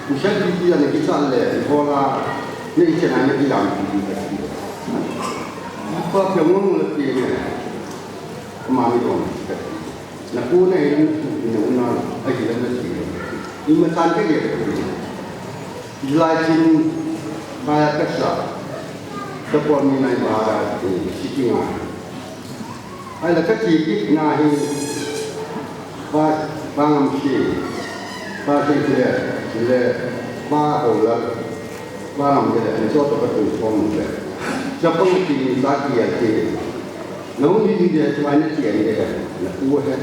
Ku sha ki ti ya ne ki sa le, ko la. Ni che na ne ki jam ki ti ka ti. Pa pe mo mo ti ne. Ma mi ko ka ti. Na ku ne yang ku ne una. Ai ki na ti. Ni ma tan ke ye. Lai chin ba ya ka sa. Ka po mi nai ba ya ti. Si ki nga. Ai la ka ti kit na hi, Pa, pa ngam si, pa si si le, si le, pa ho la, pa ngam si le, ni so to ka tu so mu le. Sa pang ti ni sa ki ya ki. Na u ni ni de sa na ti ya ni de, na u he,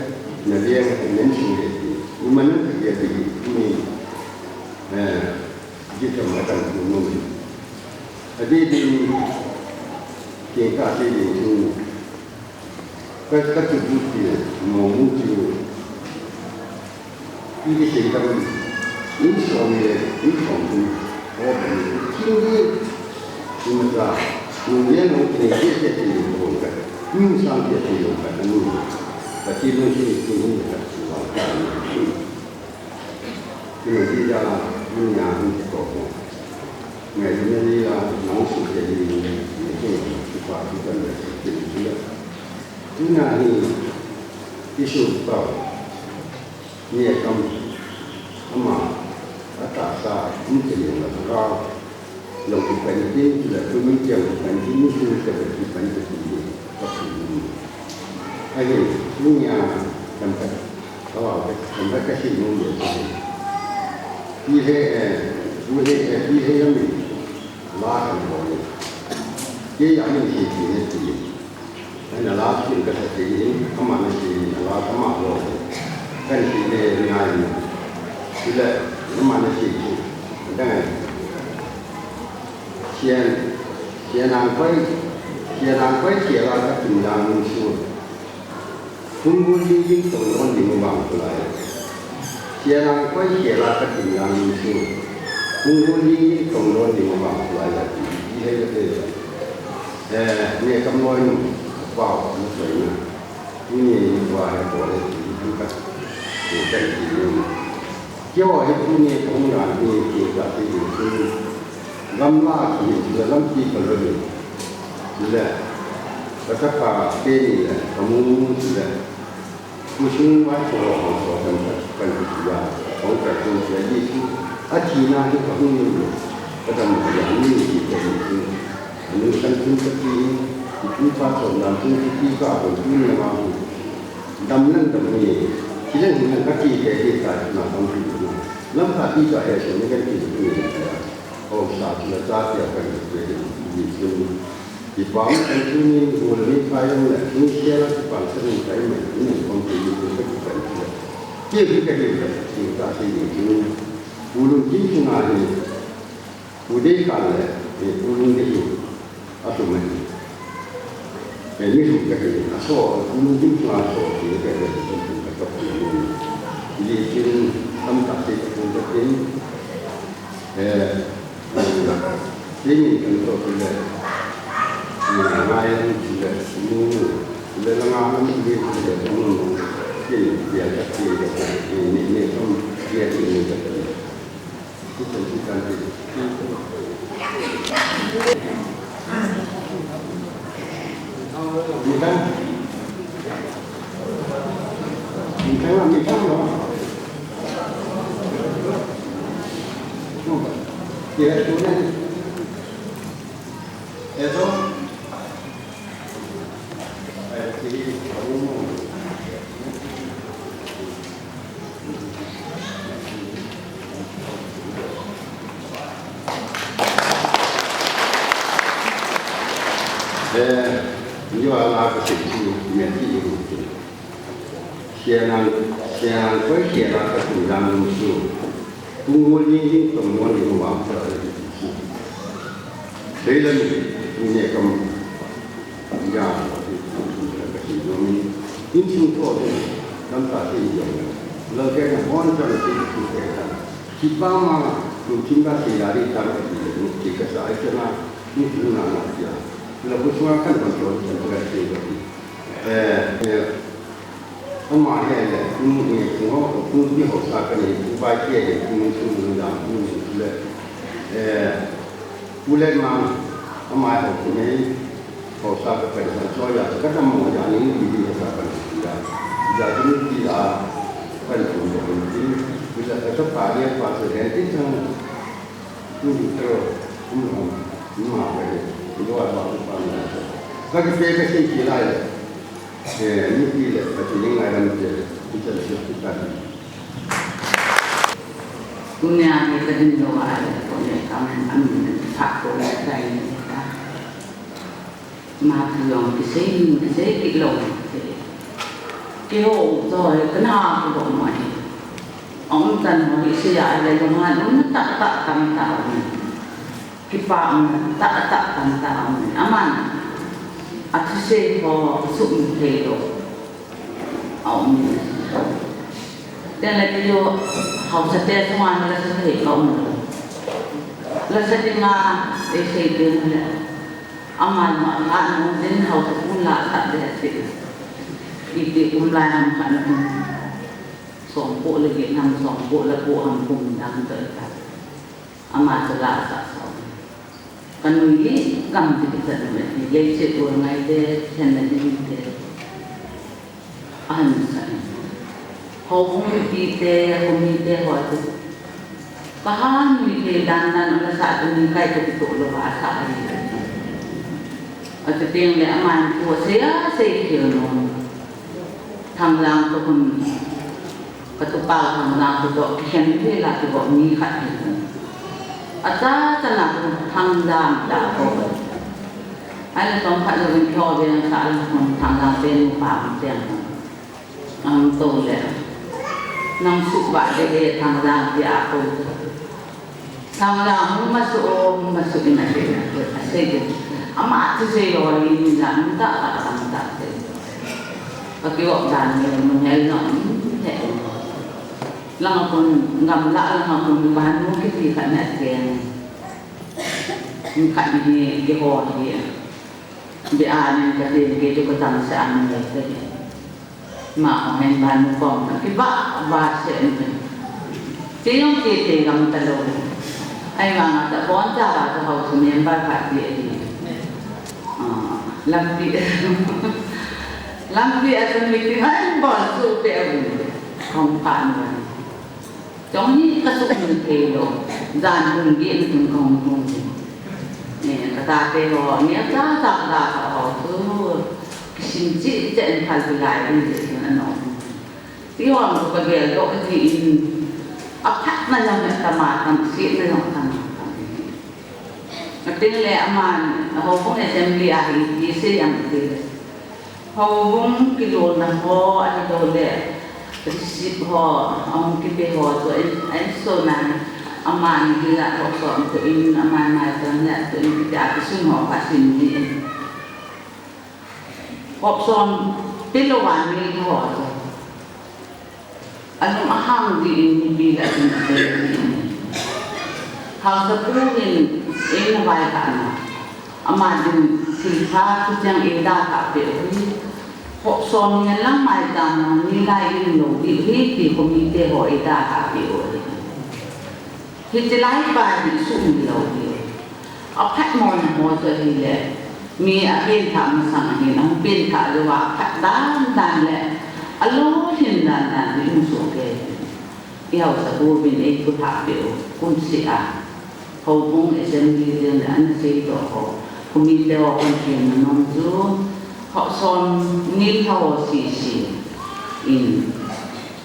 na le, na ni si de ki. U ma na ki ya ki, ni, eh, ji sa ma kan tu mu. A di di, ki ka si di, Ka, ka chu bu ti, mo mu ti. I ki sei ka bu. In so mi le, in so mi. O, ki ni, in ka. Ni le no ki ni ki ki ni ko ka. Ni sang ki ki ko ka ni. Ka ti no ki ni ki ni ka. Wa ka ni. Kino ti ja, ni ya, ni ko ko. Ngai ni ni ya, nang su ke ni, ni ke, ni pa, ni kan ni, ni ni ya. Ni na ni, ti su pa. Ni ya kam, ama, ata sa, ni ke ni la ka. Jong kipan tin, chule tu min jong kipan tin, ni tu kipan tin, kipan tin. Ahin, ni a, tampat, kawa, tampat kasi mo mo. Pi he, eh, pu he, eh, pi he yami. La kan mo. Ye yami si pi he pi. Ana la sin ka sa ti in, ama na si, la ama lo. Kan si le ngai mo. Sila, ama na si. Dan. Sian, sian ang pai, sian ang pai, sian la ka tin dan mun su. Kung gun ding ding tong don ding bang kulai. Sian ang pai, sian la ka tin dan mun su. Kung gun ding ding tong don ding bang kulai la ti. Di hai ka te. Eh, ne kam loi nu. Pau, nu sai nu. Ni ni wa hai ko le ti ka. Ko kai ti nu. Kio hi tu ni ko na ni ki ka ti ni. Gamla ki ni la lam ki ka le. Le. Ka ta ka te ni le. Ka mu le. Kusung wa ko ho ko kan kan ya. Ko ka ko ya ni. A ti na ni ka mu ni. Ka ta mu ya ni ki te ni. Anu kan tun ka ti, tun pa chon dan tun ki ti ka ko tun na ma hu. Dam nan dam ni, ki nan nan ka ti ke ti ta na kam ti na. Lam ka ti ka he so ni kan ti ni na. O sa ti la sa ti ka ni ke ni tun. Ki pa mu kan tun ni hu ni ka yang na, ni ke la ki pa sa ni ka ni ni kam ti ni ko ka ti ka ni. Ke ni ka ni ka ti ka ti ni tun. Hu lu ki ti na ni. Pu dei khan le, eh, pu lung dei hi, a tum ahi. Eh, mi lung ka hi, a so, pu lung ding chunga so, ti ka hi, ka tum ka tum ka tum. Li chin, tam ta se ka tum ka tum. Eh, eh, li min kan to tu le. Ni ngai ni tu le, mu, le la nga mu le tu le, mu, mu. Ki, ya ka ki, ya ka ki, ni, ni, tum, ya ki, ni ka ki. Eh, yo ala ko se ti me ti yo. Sianang, sianang koi sianang ka tu yang su. Kung wol ni ni tong wol ni wa ka ti. Sei la ni, ni ne kam. Ya, ka si jong in chung ko de, lam ta ti jong. La ke na hon ta ti ti ke ta. Ki pa ma, ku kin ba ti ya ri ta ti, ki ka sa ai na, ni tu na na ya. La ku swa kan ban to kan ka ti. Eh, eh. Ama he le, ku ni ku ho, ku ni ho sa ka ni, ku ba ke le, ku ni ku ni da, ku ni le. Eh, Pu Letmang, ama ho kine, ho sa ka pen sa cho ya, ka dam mo ya ni ni di sa ka ni ya. Ya ni di a, ka ni ko ni di, di la ka pa ni pa se den ti sang, ni di tro, ni ho, ni ma ka ni, ni wa ba ku pa ni. Ka ki pe ka si ki lai. Eh, ni ti le, ka ti ni ngai lam ti le. Tunia hi kadin lou a le, kone kamen amin, phak ko le kai ni ta. Ama thu jong kisei, kisei kit lou. Keiho toh kana kibol mo hi. Aum tan ho hi sei a le, lunghan umna tah tah tamtah aum. Kipa umna tah tah tamtah aum. Aman athusei ho sumil thei lou. Aum. Tengle keiho haosa te sunga lasa thei kaum lou. Lasa dinga eisei ding le. Aman ma la nung din haosa pun la sa de ti. Iti kum lai ham khat na kum. Som ko le get ham, som ko le ko ham kum dang toh ta. Ama chu la sa sa. Kanui hi gam ti kichat nom e, leiset ul ngai te, khenna ding te. Ahin sa in. Houbung mipi te, khomi te ho chu. Kaha nui thei dan dan a sa tu ni kai tu tu lou a sa a ni. Ati teng le aman thu asei a sei khel nom. Thanglang toh hun. Katupa Thanglang toh kikhen thei la kibol mi khat hi. Acha chana toh Thanglang ta ko. Ahile tong khat jouvin kihou ve nasa a kon Thanglang te nupa um teng. Ang to le. Nang suhvah ding e Thanglang tia ako. Thanglang hung masuh o, hung masuh in ati, asei ding. Ama thusei lou hi nila, nita a, a, nita sei. Kakihou dan hi, mun hel na, um, he. Langa kon, gamla langa kon, vannoi kiti khat na ati. Khat ni kihou hi. Be a nin kati, kei chu katam sa a ni te. Ama hung hen vannoi kom, kivah vah seh in. Che jong che che gam talou. Ahivanga tabon cha va chu haosa member khat ti ahi. Ah, lampi. Lampi a chu meeting a bol chu pe ahi. Hung pha ni. Chong ni kasumil thei lou. Jan hung gi in tung kong hung. Ni kata te ho, ni cha cha da ka ho chu. Kisim cheh cheh in phal pi lai in je sin ano. Ti ho ang ko ka gel doh ji in. Aphat na jong tama tam, si na jong tama tam. Atin le aman, houbung assembly a hi, ti sei ang ti le. Houbung kilona ho, ahi lou le. Receipt ho, ahung kipe ho, chu in, in so na. Aman hi la ho so, tu in, aman na jong la, tu in, ti a kisun ho, pa sin ni in. Hop som, ti lou a ni ho. Alung ahang ding in, mipi la ding in. Haosapu hin, eina vaihah na. Ama ding thilpha, thucheng eidalhah peh u hi. Hop som ni lang maicham ni lai in lou ding hi, ti khomi te ho eidalhah peh u hi. Hiche lai pa hi sumil lou hi. Aphat mo na mo chu ahile, mi apenthah masang ahin, ahung penthah lou a, aphat dan dan le, alolhin dan dan le, imu soh kei. I haosapu vin eipulhah peh u, kumseh a. Houbung assembly jeng le, ana seidoh ho. Khomi te ho kon chen na nom chu, Hop som ni lha ho sese in,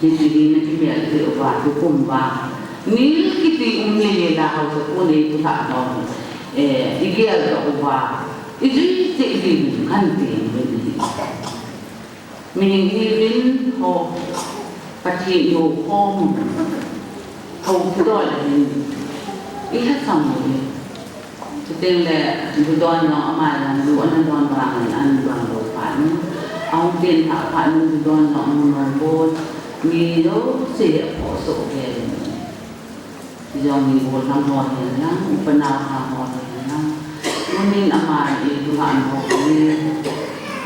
hiche hi na kimel thei uva, tukum uva. Nil kiti um le le la haosapu nei tu lha ho. Eh, i gel doh uva. I jui cheh ding khan ti in hi. Mihem hi vin ho, Pathen ho khom. Ho tu do le hin. I ha sam le. Chuteng le, ju don jong ama jong ju ana don vangin ana don lou phat in. Ahung penthah phat in ju don jong amu nom pon. Mi jouse hi aphoh soh kei in. Jong mi gollhang ho hihen lang, upa naosen ho hihen lang. Tunin ama in eipulhah ho hi,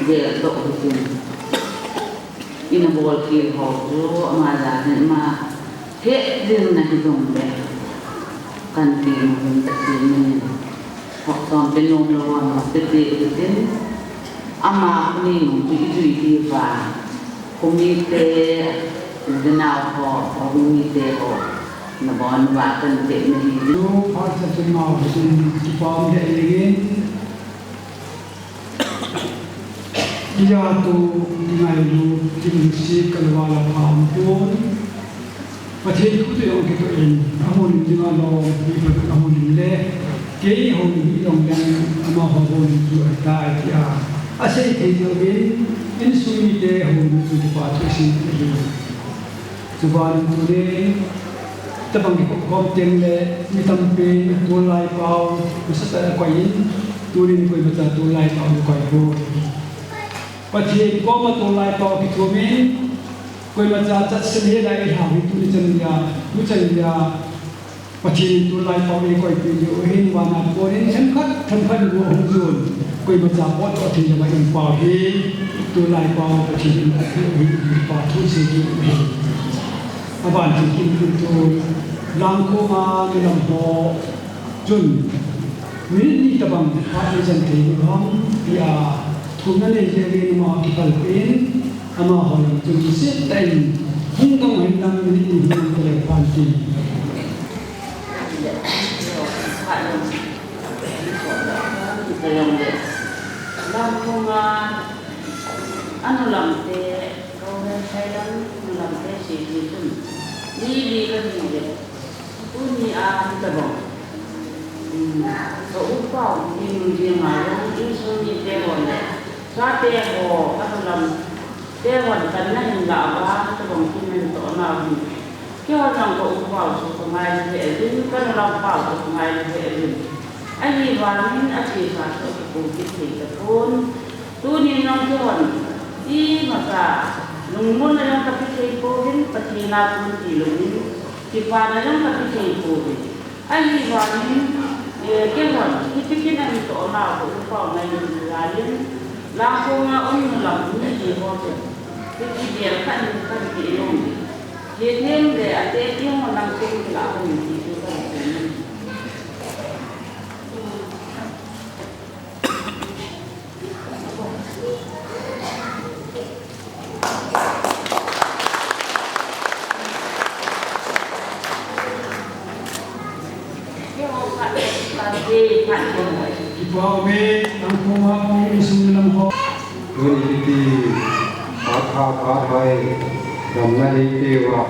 gel doh hitin. Ina bol kit ho chu ama jal hin ama hetjing na hijongle, kan ti nom in Pathen min in. Hop som pe nom lou a, hop pe te utin. Ama hung ni nung chu i jui diu va. Khomi te, u le nao ho, khomi te ho. Na bon uva kan te na hi. Nu, phat sa chu nao sin, kipa um deh in. Ija tu ngailu, kinungsi kalval a pha umpon. Pathen thu toh jong kitoh in, ahung lim dinga lom, mi phat ahung lim le, kei hung lim hi jong leng, amaho hung lim chu ahitai tia asei thei jouvin, insung mite hung lim chu kipa thu aseipeh ahi. Chuban tuni tabang kikhop khom teng le, mi tampin tol laipao nasatah a koi in, tunin koimacha tol laipao nakoi poi. Pathen koma tol laipao kithumin, koimacha chatseh hela ilhau hi tuni chan geiya, tuchan geiya, Pathen in tol laipao eikoipeh diu ahin, vana konin themkhat themkhat in go hung jon, koimacha potdoh thei louva eipao hi, tol laipao Pathen in apeh u ahi, kipa thu sei diu ahi. Aban chu kin tun tu, Langkhonga milam ho chun, minute ni tabang phat ichan thei diu ham tia thumna nei jeh uvin ama kipalpeh in, amaho lam chun seh tah in hung dong hen lang, minute ni hung dong tale phan ti. Langkhonga anu lamte, Kau he thai lam, lam te si si chun. Ni li ka ni le. Tuni a ni ta bang. Hmm, ka upa u ni nu ji ma long, insung mite ho le. Chate ho, ka lam. Te hon kan na hin la ba, ta bang kin men to na hin. Keiho nang ka upa u chu ka ngai le he lim, ka nu lam pa u chu ka ngai le he lim. Ahivangin a chesa chu ka pu kit thei tapon. Tuni nang kihon, imacha, lungmonna jong kape thei pouvin, Pathen a tun ti lungin, kipana jong kape thei pouvin. Ahivangin, eh, kihon, hitikin ahin toh nau, ka upa u ngai in jalin, Langkhonga um nu lam ni ti ho chu, hiti bel khat in kan ti lung. Hiti le ate ti ho nang tin kila kan ti chu kan ti. Kipa ume, Langkhonga insung milam ho. Tuni hiti, phat pha, phat hoi, damna nei peh uva,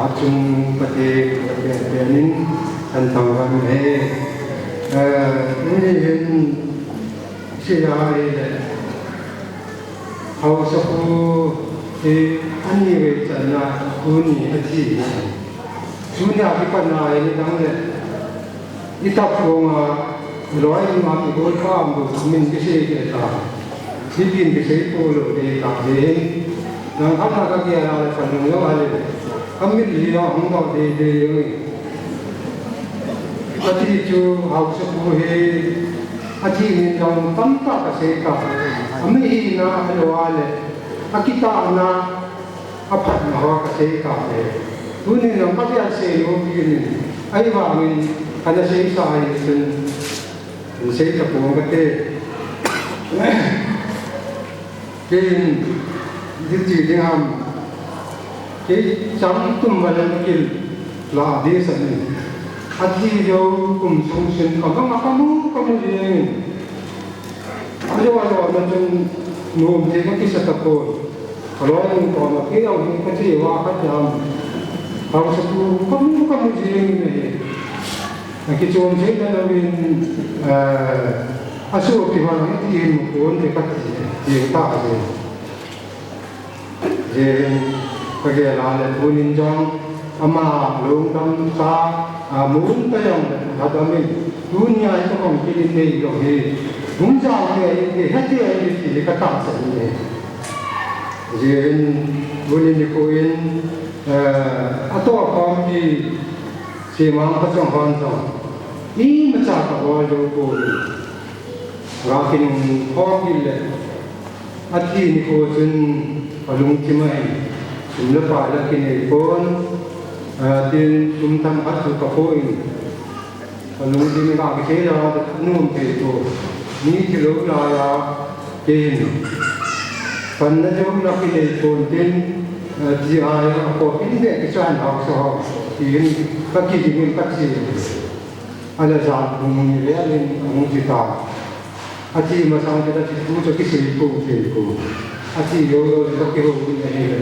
achung pate, pate, pate nin, kan thangvah e. Eh, tuni hin, Sei a ahile, haosapu hi ani vei channa tuni athi. Tuni a kipat na hi nidang le, i tah kong a, loi in ma kigol pa um bu, min kisei kit ta. Hiti in kisei po lou ding ta ding. Nang khat na ka kia na le, ka nung lou a le, ka mit li a hung dou ding ding. Athi chu haosapu hi, athi min jong tamtah ka sei ta. Amihina, alou a le, akitahna, aphatna ho ka sei ta e. Tuni jong ka bia sei lou pi in, ahivangin, kana sei sa hi chun, in sei ta pong ka te. Kei in, hiti ding ham, kei chang tum va le kil la ding sa ni. Athi jou kum sung sin ka bang a ka mu, ka mu jing. Ajo, ajo, na chun nom thei ka kisa ta pon. Ka loi in ko ma kei au hin ka che va ka jam. Haosapu ka mu, ka mu jing ne. Akichom thei na louvin, eh, asopi hon hiti hin mu pon te kati, ti ta ase. Jeh in kagel a le tunin jong ama lungdam sa, amun ta jong le lhadam in, tunia hi ka kong kit in nei jong hi, hung jao te, te, he te, he te, ti hi ka tahsan in e. Jeh in tunin nikho in, eh, atoh khompi, Semang ka chang hon jong, imacha ka bol jou pouvin. Ga kinung khom kit le, athi nikho chun ka lungthim a hin, sum le pai la kinei pon, ah, tin sum themkhat chu ka po in, ka lungthim in ka kisei la, nom thei pon, mi thi lou lai a, Kei hin, panna jouna kinei pon tin, eh, ti a, a ko kin be kichan hausa ho, ti hin, ka kiging in ka ti. Ala jan hung ni le alin hung ti ta. Ati masang kita ti tu cho kisei ko, sei ko. Ati lou lou le ka kihou in ahile.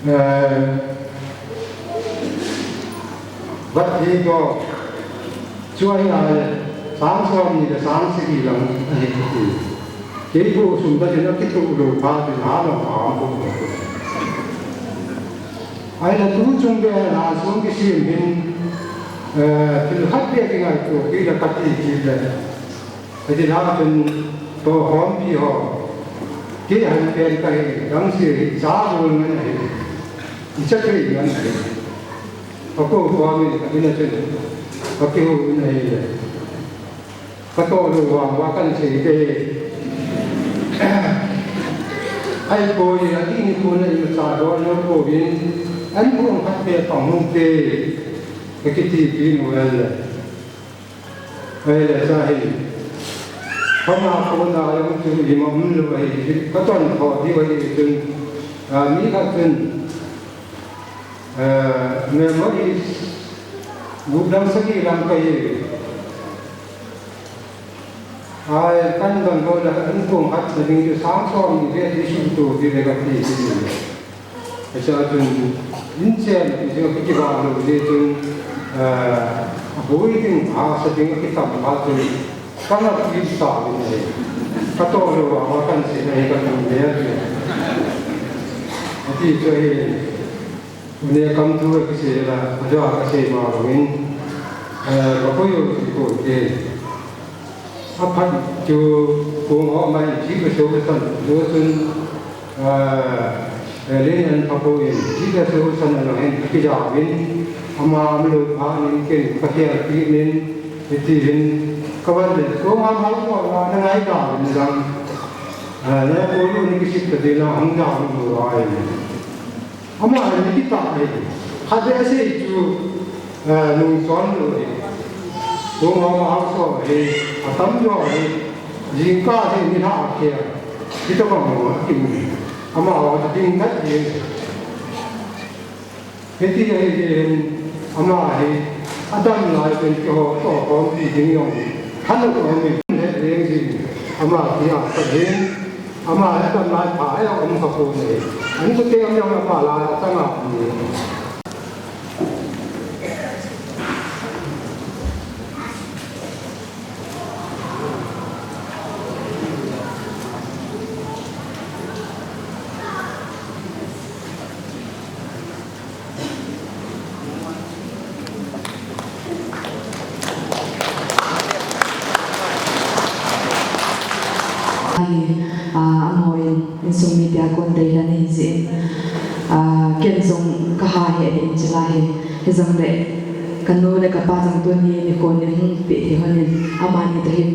Eh, vat hi ko, chu ahi ahile, sang som ni le sang sagi lang ahi kiti. Kei ko sum ta jin a kitu lou pha jin ha lou pha ko. Ahile tu chung be na sum kisem hin, eh, thil khat be kingaito kei le kati kit le. Hiti na chun tohkhompi ho, kei han pen kahi, dangse hi cha bol ngen ahi, icha kei ngen ahi. Ka ko khom in, ka in a chun, ka kihou in ahile. Ka toh lou vang uva kan sei te. Ahipoi, ati nikho na imacha doh lou pouvin, an ko khat te pang hung te, ka kiti pi nu ahile. Ahile cha hi. Kama kona jong chu ima um lou ahi, ka ton kho diu ahi chun, ah, mi khat chun, eh, memories, gup lang sagi lang kahi. Ai, kan don lou le, an kong khat na ding chu sang som ni vet i sum to ti le ka ti ti. Acha chun, in chen, in chen, kiti va lou le chun, eh, a boi ding, a sa ding, kitam va chun, ka na ti sa le. Ka toh lou va, va kan se le, ka tum le, ati chu hi. Une kam thu kisei la, ajo a kasei ma uvin, eh, ka koi u ti ko te. Aphat chu kong ho mai ji ka so ka san, jo sun, eh, eh, len an pa ko in, ji ka so san an hen, ka kija uvin, ama mi lo pha nin ken, ka tia ti nin, ti hin, ka van le, ko ma ma ko na ngai ka uvin lang. Eh, na ko lu ni kisip ka de la, hung da hung lo ai. Ama hi mi kitah ahi. Khat vei asei chu, eh, nung chon lou ahi. Kong ho ma ho so ahi. Atam jo ahi. Jingkah hi mi lha a kia. Kita bang ho a kim. Ama ho ta ding khat hi. Hiti ahi hin. Ama hi. Adam lai pen keiho tohkhompi ding jong. Khan lou ho mi. He leng jing. Ama kia ta ding. Ama hi atam lai pha a um kha pon ahi. An ko te am jong ama lai a chang a um. Ahi, ah, amaho in, insung mite a kon deidan ahi jeh in, ah, ken jong ka ha he in chula hi, hijongle, ka nu le ka pa jong tuni nikho nin hung pe thei hon in, amani toh hin.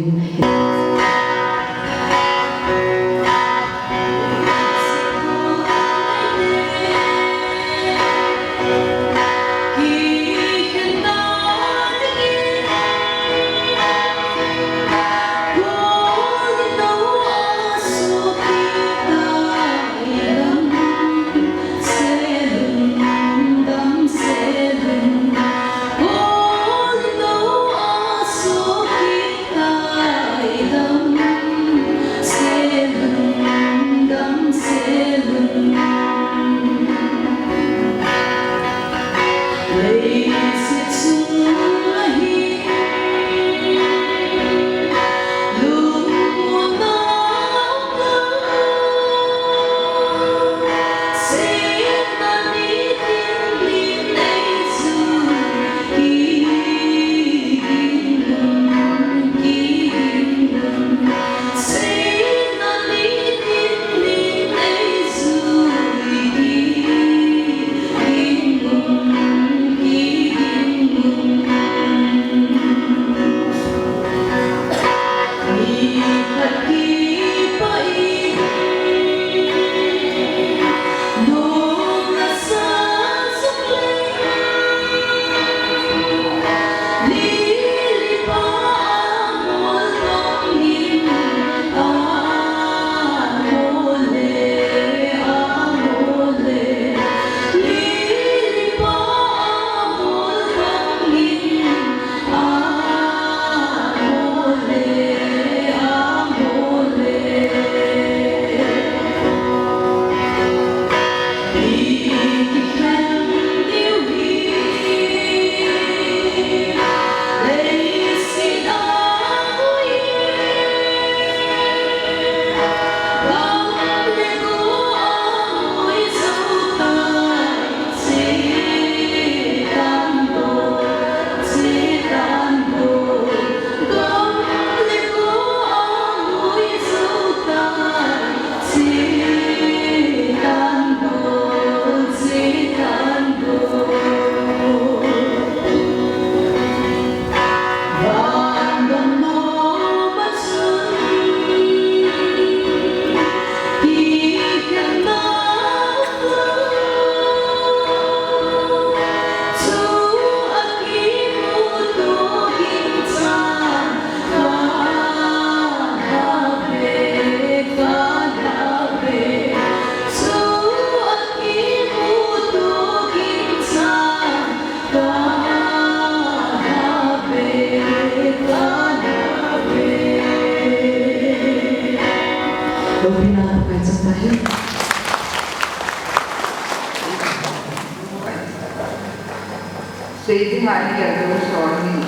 Sei dinga igel lou so hi,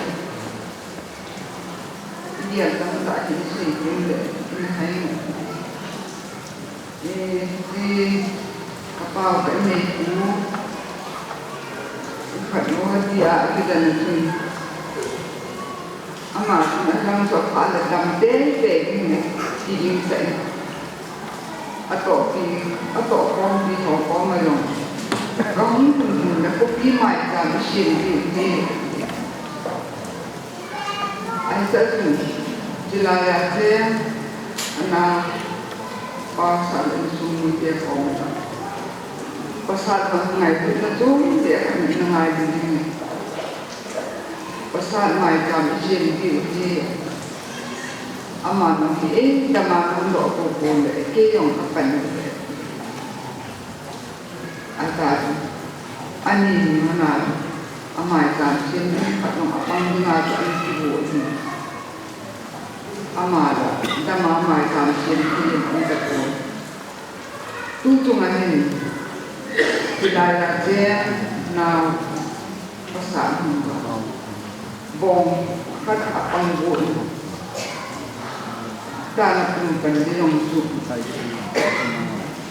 igel tamtah hi sei ding le, in hai. Eh, ti, kapau ka nei pu, phat lou ha tia, akidan a chun. Ama chun alang so pha le dam teitei ding le, ti ding sa e. Atoh pi, atoh khom pi ho khom a jong. Kahung hun hun le khopi maicham isem diu hi. Ahi sa chun, chulai a cheng, ana, pasal insung mite khom ta. Pasal bang ngailutna chomte khat na ngai ding. Pasal maicham isem diu hi, ama nung hi, eh, dama nung lo ko ko le, kei jong kapan le. Ata, ani ni mana, amaicham sem ding khat jong apang dinga chu ani kibu hi. Ama la, dama maicham sem ding hi ani ta ko. Tuchung a hin, hilai a cheng nau pasal hung ka bong khat a pang bu in. Tana kum pan di jong chu.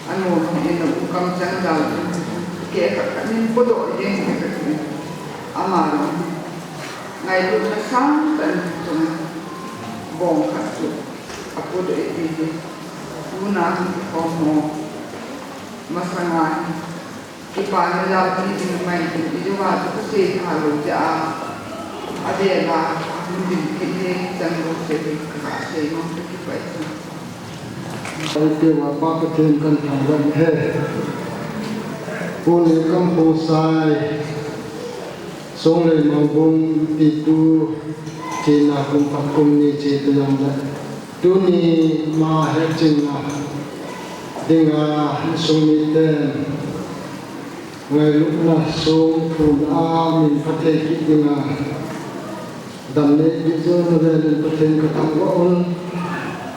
Anu in u kam chang dal chu. Ke ka ka nin podoh jeng ke ka chu. Ama jong ngailutna sangtah in chun bong khat chu apodoh e ti hi. Tuna hung kikhom ho masanga hi kipana jal ti ding mai tin, ijouva chu kasei kha lou jeh a, avel a hung ding kit hi chan lou se hi kasei nom ka kipah e. Ahi tia Pa Pathen kan thangvah e. Pu Neokam Khongsai, Songlei Mangbung titu, chena kum khat kum ni che ta jong le, tuni ama hetchenna dinga insung miten ngailutna songphun a min phatthei kit dinga dam neipeh jeh un avel in Pathen ka thangvah un.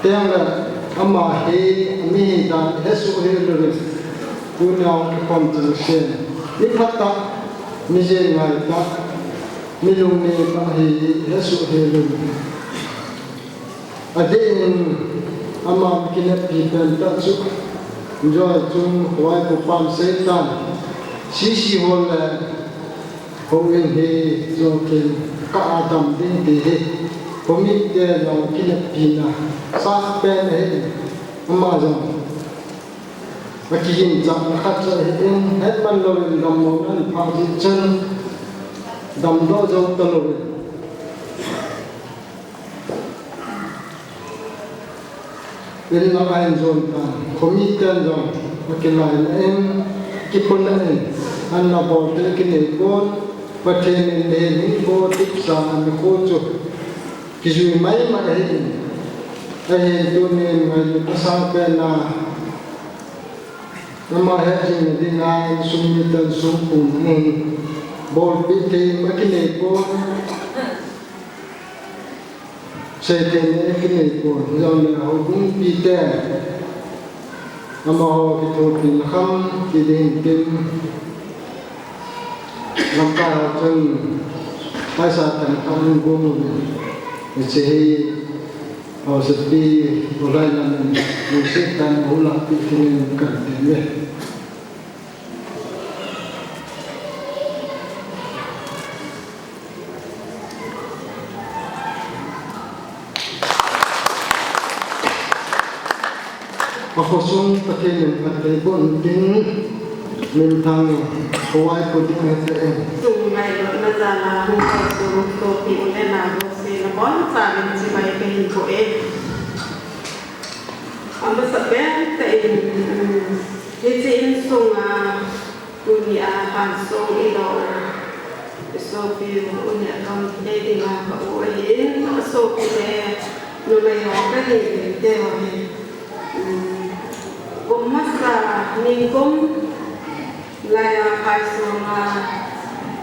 Tengle ama hi, ami hi dan hesoh hel louvin, tunia hung kikhom chengse, mi phatah, mi jenngaitah, mi lungnetah hi hesoh hel louvin. Adeh in ama mi kineppi pentah chu, joi chung huai pu pan seitan, sisi hol le, houin hi jong kin ka adam ding ti hi, khomi te jong kineppina sangpen ahi, ama jong akiginchatna khat chu ahin, hetman louvin dammo nan phah jeh chun, damdoh jou talouvin. In lang a ahin jon tan, khomi ten jong akilaina in, kipuna in, ana bol te kinei pon, Pathen in ahin hinkho tipsa nikho chu kijui maimai ahin, ahin tunin ngailutna sangpen a, ama hetjingna dinga insung miten songphun ahin bolpeh thei ma kinei pon. Seithei kinei pon, hijongle houbung mipite, amaho kithopina kham ti ding tin, lamkai ho chun paisa tamtah hung gom uvin, hiche hi haosapi, Pu Lailam in lungset tah in hung lahpeh dingin kan tem e. Ka khosung Pathen in phatthei boh in tin, minthang khovaipo ding ahitai. Sum ngailutna jal a hung kal sung sopi u le nao jouse nabonchauvin chibai kahin boh e. Amasapen tah in, um, hiche insunga, tunia hansong idoh u, isopiu, u Neokam, kei dinga ka u ahin, asopi le, numei ho kahi, te ho hi. Um, kum masa, nikum, laiya phaisonga,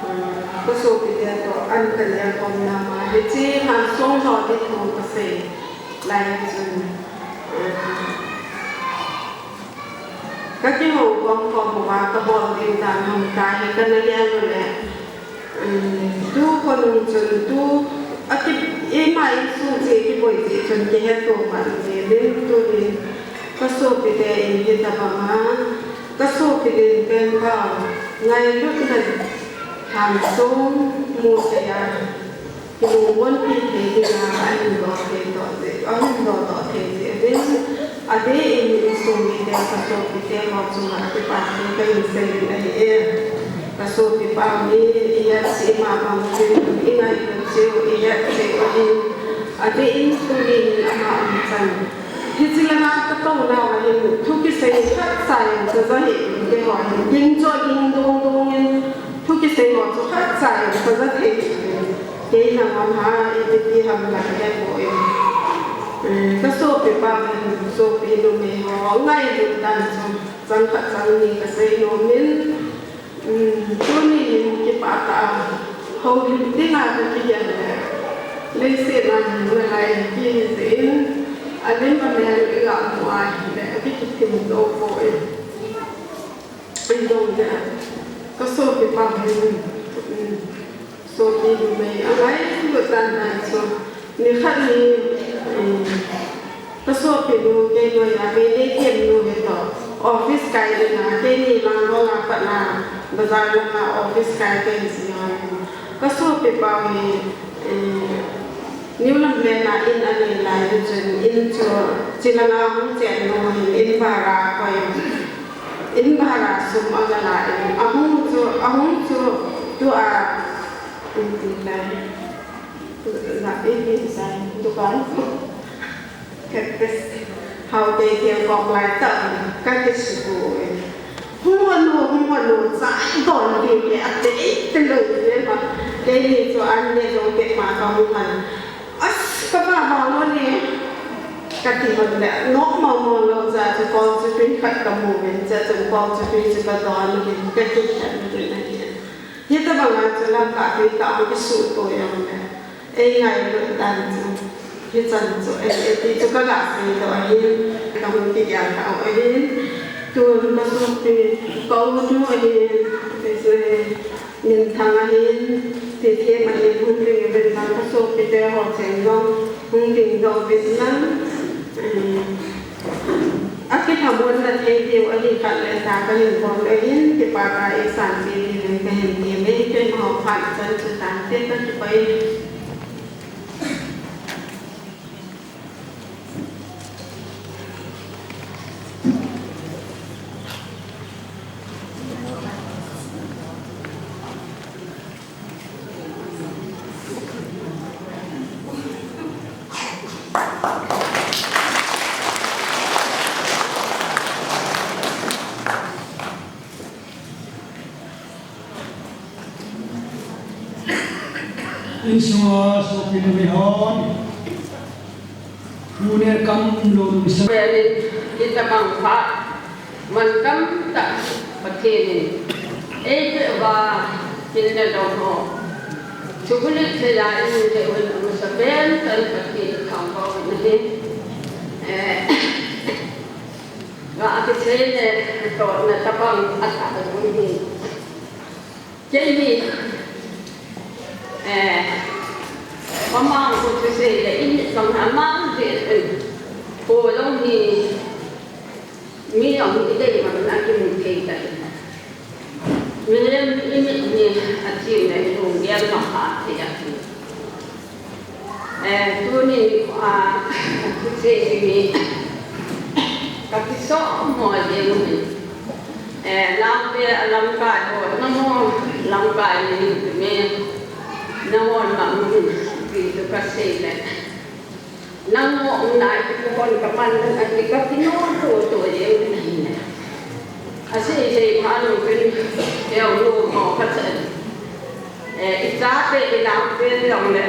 um, kasopite toh, an kalengkhomna ma, hiche hansong ho ding thu kasei lai chun, um, kakihou khom khom uva kabol ding dan ham kahi kana gel u le, Tu khonung chun tu a ki, eima insung che kiboi che chun kihet to man ve len tu ni ka sopite in hitabanga ka sopi len pen pa ngailutna thangsung mu thei a, kilungmonpi thei dinga ahin doh thei doh thei, ahin doh doh thei thei uvin, adeh in insung mite ka sopite ho chunga kipathu kahin seiyin ahi e. Ka sopi pau hi ihet cheh ma bang chun ingailut cheh u, ihet cheh u ahin, adeh in tuni hin ama umchan. Hiche langa katouna uva hin thu kisei khatcha jong kaja hih in, keiho hin ding chu ding dong dong in thu kisei ho chu khatcha jong kaja thei in. Kei nangho ha ipi ti ham kahe poi. Eh, ka sopi pau hin sopi numei ho ngailut dan chu chang khat chang ni kasei nom in. Um, tuni hin kipah tah a houlim dinga kakigel le, leiset a hin nalai kihi jeh in, alim amel iga mu ahile, akikithim doh poi. Ahijongle, ka sopi pau hin, um, sopi numei angailut dan dan chu, nikhat hi, um, ka sopinu kei noiya, kei neithem nu hitoh, office kai dinga, keini lang hung a pat na, bazar langa office kai kahi jeh in. Ka sopi pau hi, eh, New Lamlen a in anei lai chun, in chu, chulanga hung chen nu hin, in bhara koi, in bhara sum aga la in, ahung chu, ahung chu, tua, in ti lai. Tua, ipi sai, dukan. Kepes. Hao kei kei kong lai tah, kakisubu e. Hung hon u, hung hon u, chai don ding le, atei, tei lou le ma. Keini chu an ne jong kei ma kahung hon. As, kapa ma lo ne. Kati hon le, nok ma mo lo cha chu kol chu tui khat kamu uvin, cha chun kol chu tui chu kadon uvin, kakikhen uvin ahi. Hitabanga chu Lamka tui tah hung kisuto jong le. Ei ngailut dan chu, hichan chu, ei, ei ti chu kaga seidoh ahin, kahung kigel tau ahin, tun ka sopi, ka u nu ahin, ei, minthang ahin, tithem ahin, hung ding uvin lang ka sopite ho cheng jong, hung ding doh uvin lang, eh, akilhamonna thei diu ahi khat le ta kahin bol ahin, kipah tah a eisanpeh diuvin kahin tem e, keima ho phat chan chu tante, kakipah e. Insunga sopi numei hon, pu neh kam lou numei sa. Hitabang phat, man tamtah Pathen in eipeh uva, kin le lou ho, thugulit thei a imu thei u hin amasapen tah in Pathen thangvah u ahi. Eh, ga kichai le tohna tabang atah u ahi. Keini, eh, amang khu thusei le, imit jong amang jeh in, kho jong hi, mi jong hi idei man a kimu thei tai. Mihem imit hi athim le lunggel ma pha thei ahi. Eh, tuni nikho a, thusei ding hi, kakisommo jeng uhi. Eh, naote a lamkai ho, nangho lamkai ni hi tume, nangho mang ni hi, ti chu kasei le. Nangho umna a kihon kaman nang ati kakinoto to jeng uhi. Asei sei phat un kin, eu nu mo khat. Eh, ichate, inaote jong le,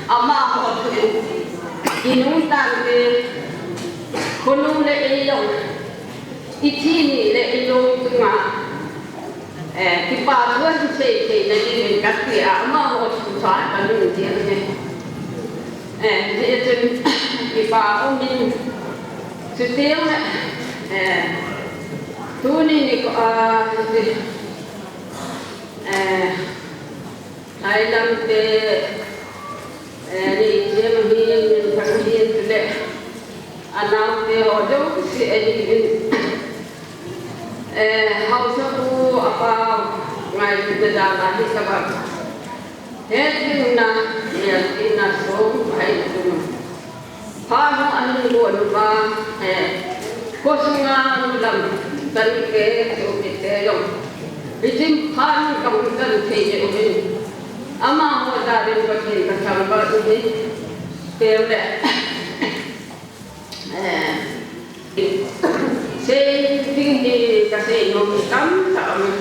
amaho thu in, inung tante, khonung le ei jong, ithi ni le ilung chunga, eh, kipa thu ahin sei thei na ding in kati a, amaho thu sa kanung jeng e. Eh, hichun kipa um in, chuteng le, eh, tuni nikho, ah, eh, Ailam te, eh, ni chem hi min thang hi tule. Anau te ho jo si e ni min. Eh, hausa pu apa ngai te da la hi sa ba. He tin na, ya tin na so ai tu. Pha hung a hung go nu pa, eh, ko sunga nu lam, tan ke, tu ke te yong. Bitin pha hung ka hung tan thei je u hin. Amaho da rin Pathen ka thangvah u hin. Te le. Eh, Sei ding hi kasei nom hi tamtah um.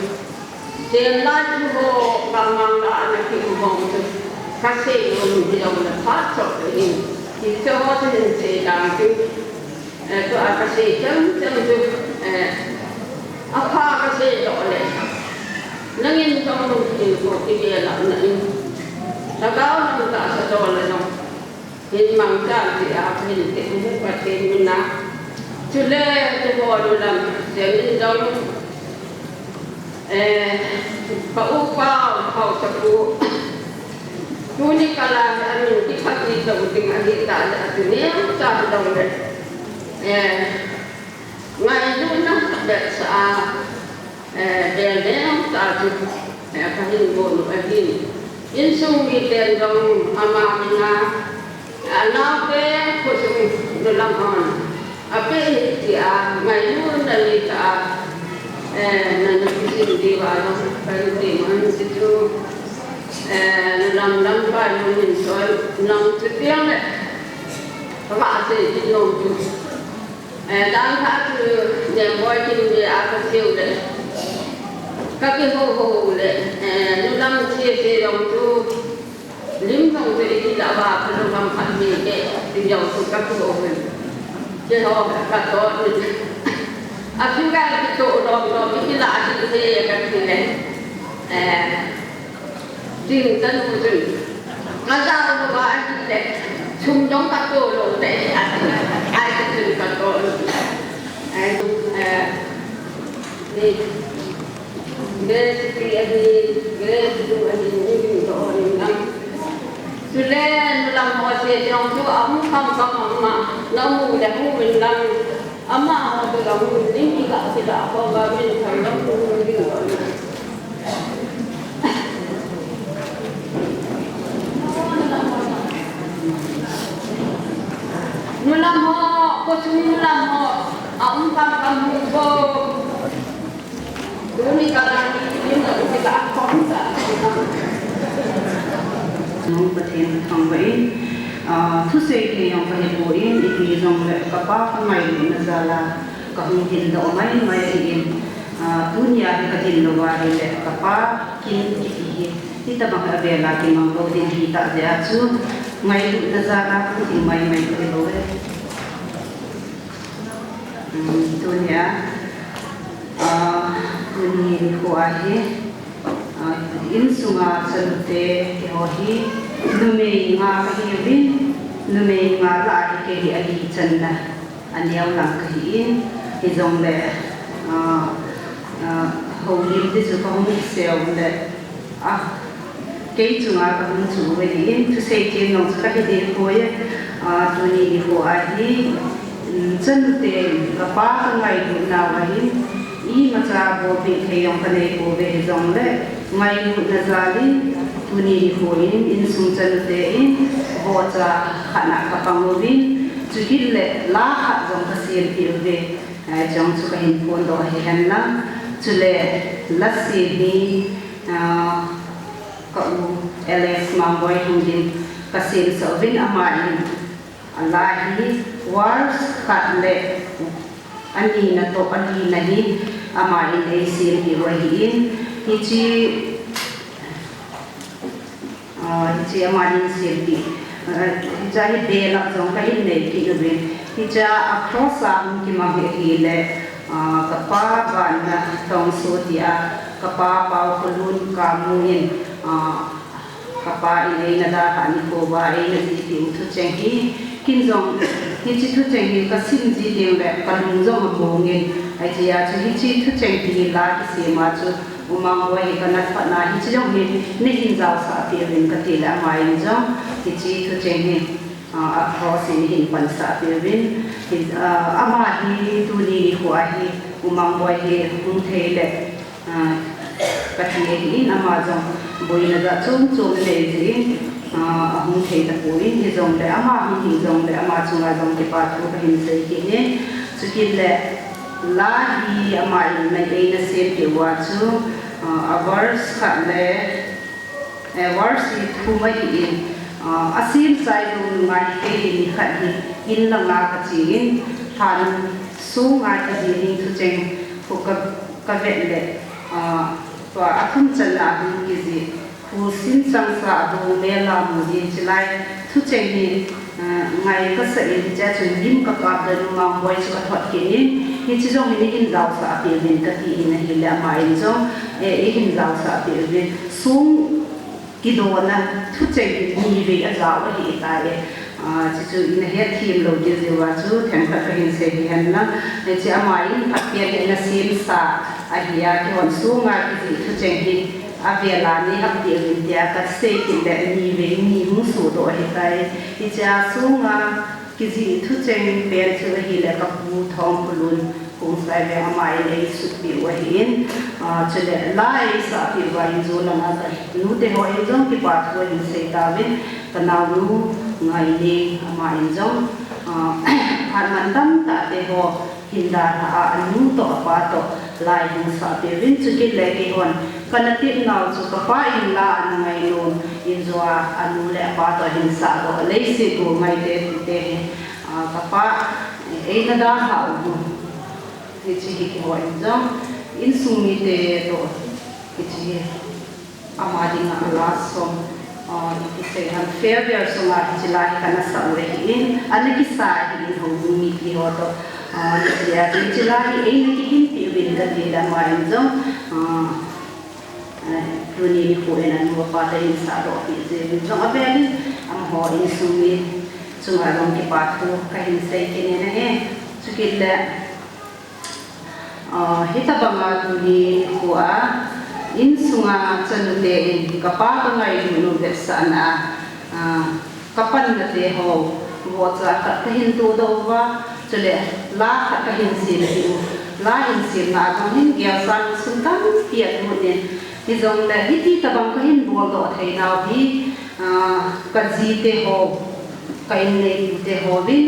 Sei lai thu ho, gammang la ana kium ho chu kasei nom hi jong le phat chop in. Hiche ho chu hin sei dang chu. Eh, tua kasei chang chang chu, eh, apha kasei doh le. Nangin jong nom hi ko kivelap na in. Lhagao nam tahsa doh le jong. Hin mangcha ti a, hin te, hin Pathen min a. Chule, tu ho nu lam, Pathen in jong. Eh, pa u pa, pa u sa pu. Tuni kala, amin, ki pha ki sa u ting a hi ta, a tu ni, sa u dong le. Eh, ngailutna, be sa a. Eh, bel deng ta chu, eh, ka hin bol u ahin. Insung miten jong ama min a, anau te khosung nu lam hon. Ape hi ti a, ngailutna ni ta a, eh, na na kisin diu va jong, ka hin ti man si chu, eh, nu lam lamkai nu min soi, nang chu tiang le, ka va sei ti nom chu. Eh, dan khat chu, Nemboi kin ve a ka siu le. Ka kihou hou le, eh, nu lam sia sia jong chu, lim jong chu i ti la va, ka nu lam khat mi ke, ti jong chu ka kihou hou. Kihou ka to ni. A chu ka kito lom lom, i ti la a ti se ka ti le. Eh, Ding tanu chun. Nga jao lou va ahile. Sum jong ka to lou te. Ai te chun ka to lou. Ai, eh, ni. Grace ti ahi, Grace tu ahi, ni ding to ahi lang. Chule, nu lam ho se jong chu, amu kham kham ama, na mu le mu min lang. Amaho toh lam lim i ga kila ho ga min thang lam lim lim. Nu lam ho, ko sung nu lam ho, a um kam kam mu ko. Tuni kala ni lim lam i ga khom sa. Nung Pathen thangvah in, ah, thusei thei jong ka hipoi, ipi jong le ka pa ka ngailutna jal a, ka hung dingdoh mai mai ahin, ah, tunia hi ka ding lou ahile, ka pa kin kiti hi, hitabang a vel a kimang lou ding hita jeh a chu, ngailutna jal a ka hung ding mai mai ka hi bou e. Um, tunia, ah, tuni nikho ahi, ah, insunga chanute keiho hi, numei nga ka hiuvin, numei nga lah a hi kei hi ali channa. Aneo lang ka hi in, hijongle, ah, ah, houlim te chu ka hung kisei u le, ah, kei chunga ka hung chu ve hi in, thusei chen jong chu ka hi deh poi, ah, tuni nikho ahi, um, chanute in ka pa ka ngailut nau ahin, imacha bolpeh thei jong ka nei pouve hijongle, ngailutna jal in, tuni nikho in, insung chanute in, vohcha khat na ka pang uvin, Chukit le la khat jong ka sempeh uve, eh, chong chu ka hin phondoh hi hen lang. Chule la sem hi, ah, ka u Alex Mangboi Lhunglin ka semsah uvin ama in a la hi verse khat le ani na toh ali na hi ama in ei sempeh u ahi in. Hiche Ah, hiche amani sempeh. Ah, hiche hi belap jong ka hin nei kit uvin. Hiche a cross a hung kimang hi ahile, ah, ka pa banna tongso tia, ka pa Paokholun Kamu in, ah, ka pa in eina dalhah nikho a eina jih u thucheng hi, kin jong hiche thucheng hi ka sim ji teng le ka lung jong among in, hiche a chu hiche thucheng hi la kisem a chu, U Mangboi hi kana thot na, hiche jong hi neihin jaosah peh uvin kati le ama in jong hiche thucheng hi, ah, a cross hi neihin pansah peh uvin. Hi, ah, ama hi tuni nikho a hi U Mangboi hi hung thei le, ah, kati ahin, ama jong boina jat chom chom nei jin, ah, ahung thei tapon, hijongle ama hung hih jongle ama chunga jong kipa thu kahin sei kit in. Chukit le la hi ama in eina sem peh uva chu, ah, a verse khat le, eh, verse hi thum ahin, ah, asem chai lou ngai kei hi nikhat hi in langa kache in, lhan songa kijih ding thucheng khu ka, kavet le, ah, tua athum channa a hin kijih, Khusim changsa adong mel a mu ding, chulai thucheng hi, ah, ngai kasah in, hichea chun lim kakap dan U Mangboi chu kathot kit in, hiche jong hi neihin jaosah peh uvin kati in ahile ama in jong, eh, eihin jaosah peh uvin, song kidona thucheng hi nivei ajao ahitai. Ah, chuchu ina hetthem lou ding jeh uva chu themkhat kahin sei hi henlang. Hiche ama in phatpen eina semsa ahi a, keihon songa kijih thucheng hi avel a neihah peh uvin tia kasei kit le nivei ni hung sodoh ahitai. Hichea songa kijih thucheng pen chu ahile kapu Thongkholun Khongsai Veng ama in eisutpeh u ahin, ah, chule la eisahpeh uva injo langa kanute ho in jong kipa thu ahin sei tauvin, kanaonu Ngaineng ama in jong, ah, phat mantam tah te ho hin dalha a, anu toh apa toh la eihung sahpeh uvin, chukit le keihon kana tepnau chu kapa in la ana ngainom in jong anu le apa toh hin sahdoh, leiset golngai te tute hi, ah, kapa eina dalhah u. Hiche hi keiho in jong insung mite toh hiche hi ama dinga last song, ah, kisei ham, farewell song a hiche la hi kana sah u ahin, ana kisa ahin, houbung mipi ho toh, ah, hiche a hiche la hi eina kihinpeh uvin kati le ama in jong, ah, eh, tuni nikho in anu apa toh hin sahdoh peh jeh uvin jong avel in amaho insung mi chunga jong kipa thu kahin sei kit in ahi. Chukit le, ah, hitabanga tuni nikho a insunga chanute in kapa kangailut u vetsahna a, ah, kapanna te ho, vohcha khat kahin todoh uva, chule la khat kahin sem peh u, la hin semna a jong hin gelsang sum tampi alut in, hijongle hiti tabang kahin boldoh theinau hi, ah, kajite ho, ka inneipu te hovin,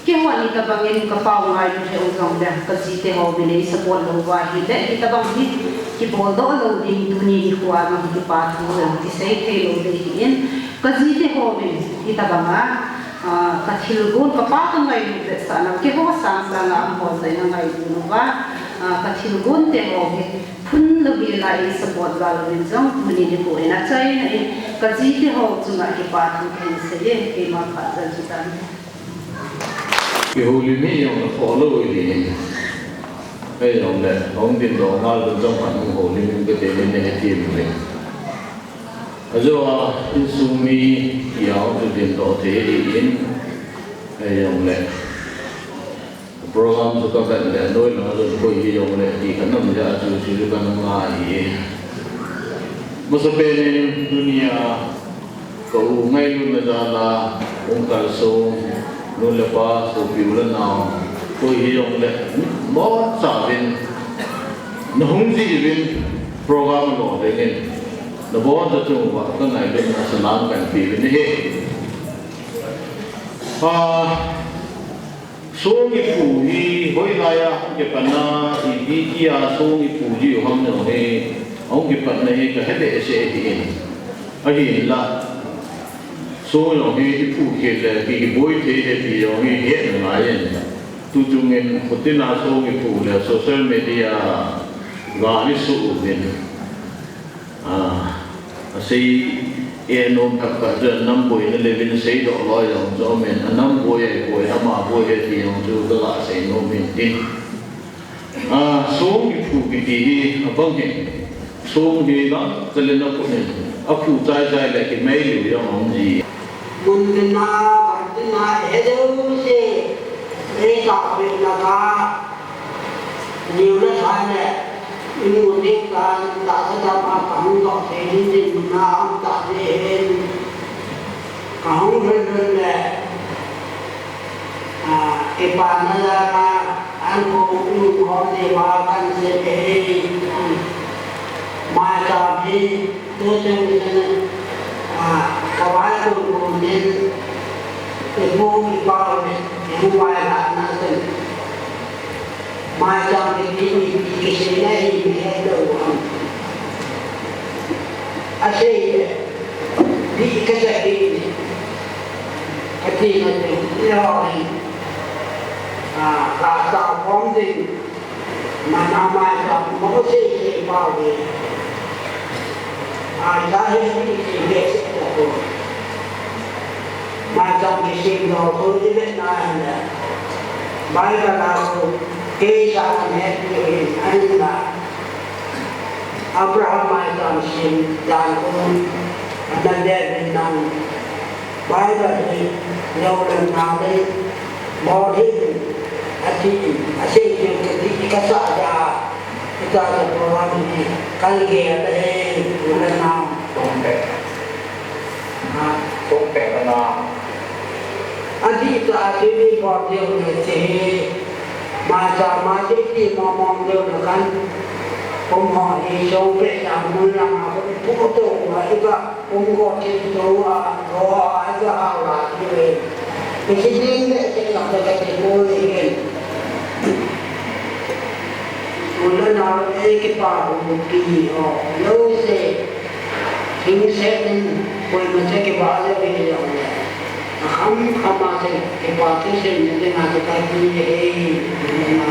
keihon hitabang in kapau ngailut lheh u jongle, kajite hovin ei support lou uva ahile, hitabang hi kiboldoh lou ding tuni nikho a jong kipa thu jong kisei thei lou ding ahin, kajite hovin hitabang a, ah, kathilgon, kapa kangailut vetsahna, keiho sangsang a amaho jong eina ngailut uva, ah, kathilgon te ho hi phun louhel a ei support val uvin jong tuni nikho in achaina in kajite ho chunga kipa thu kahin sei e, keima phat jan chu tan. Kihoulim hi jong nakhoh lou ahi. Hijongle, hung dindoh ngal un jong phat hung houlim in kati in nahethem uve. Ajo a, insung mi tia hung dindoh thei ahin. Hijongle, program chu kavet le, noi lang jong koi hijongle, ti kanam jeh a chu, chu, chu kana ngai ahi. Masapen in, tunia, Ka u ngailutna jal a hung kalsong, nu le pa, sopi u le nao, koi hijongle, nabonchauvin, nahung jeh uvin, program lo dingin, naboncha chunguva, ka ngailutna salam kahin pe uvin ahi. Ah, Song iphu hi hoilai a hung kipan a, ipi tia song iphu jiu ham jong hi, ahung kipatna hi kahe behseh ahin. Ahinla, song jong hi iphu khel le, ki, kiboi thei le ti jong hi hetna ngai in. Tuchung in, khutin a song iphu le, social media, gal isuh uvin. Ah, asei e nom thak khat chu anam boina le vin seidoh loi jong chu aumin, anam boi ahi boi, ama boi ahi ti jong chu kaga sei nom in tin. Ah, song kiphu kiti hi abang hi. Song hi gangtah le naphu in, aphu chai chai le kimei liu jong aum ji. Mun tina, bar tina, he deu se, rei ta pe na ka, liu le thai le. Imu ding tan, tahsa dam a kahung doh thei ding ding muna um tah ding hin. Kahung lhun lhun le, ah, kipana jal a, an ko imu khom ding uva kan sep e. Maicham hi, tu chung in, ah, ka vai kun kun in, ipu ipa le, imu vai la na sen. Maicham kiti mi, mi kisei na hi mi he lou ham. Asei le, mi kasa hi ni. Kati na te, ya hi. A, ka sa pom ding. Na na maicham mo sei sei pau hi. A, sa hi mi kisei he se ko. Maicham kisei lou ko ni le na na. Bible a ko, kei sa ne ni hin, an na. Abraham maicham sem dan u, ana dei vin nang. Bible hi, lou le na le, bol hi, ati, asei kiti kasa ja, ita le program hi, kan gel le, u le nang. Ha, song peh na. Adih tah a tuni bol deu le che. Maicham a che ti mong mong deu le kan. Kum ho hi song peh na mun lang a pu to a i ka kum ko che to a ro a i ka ha la ti le. Ki si ding le che na ka ka che ko le. Mun la na e ki pa hu ki ho. Lo se. Hing se in, koima cha kipa le ve jong le. Akham kham a se, kipa thu se in, le nga cha kai pi le he, le nga.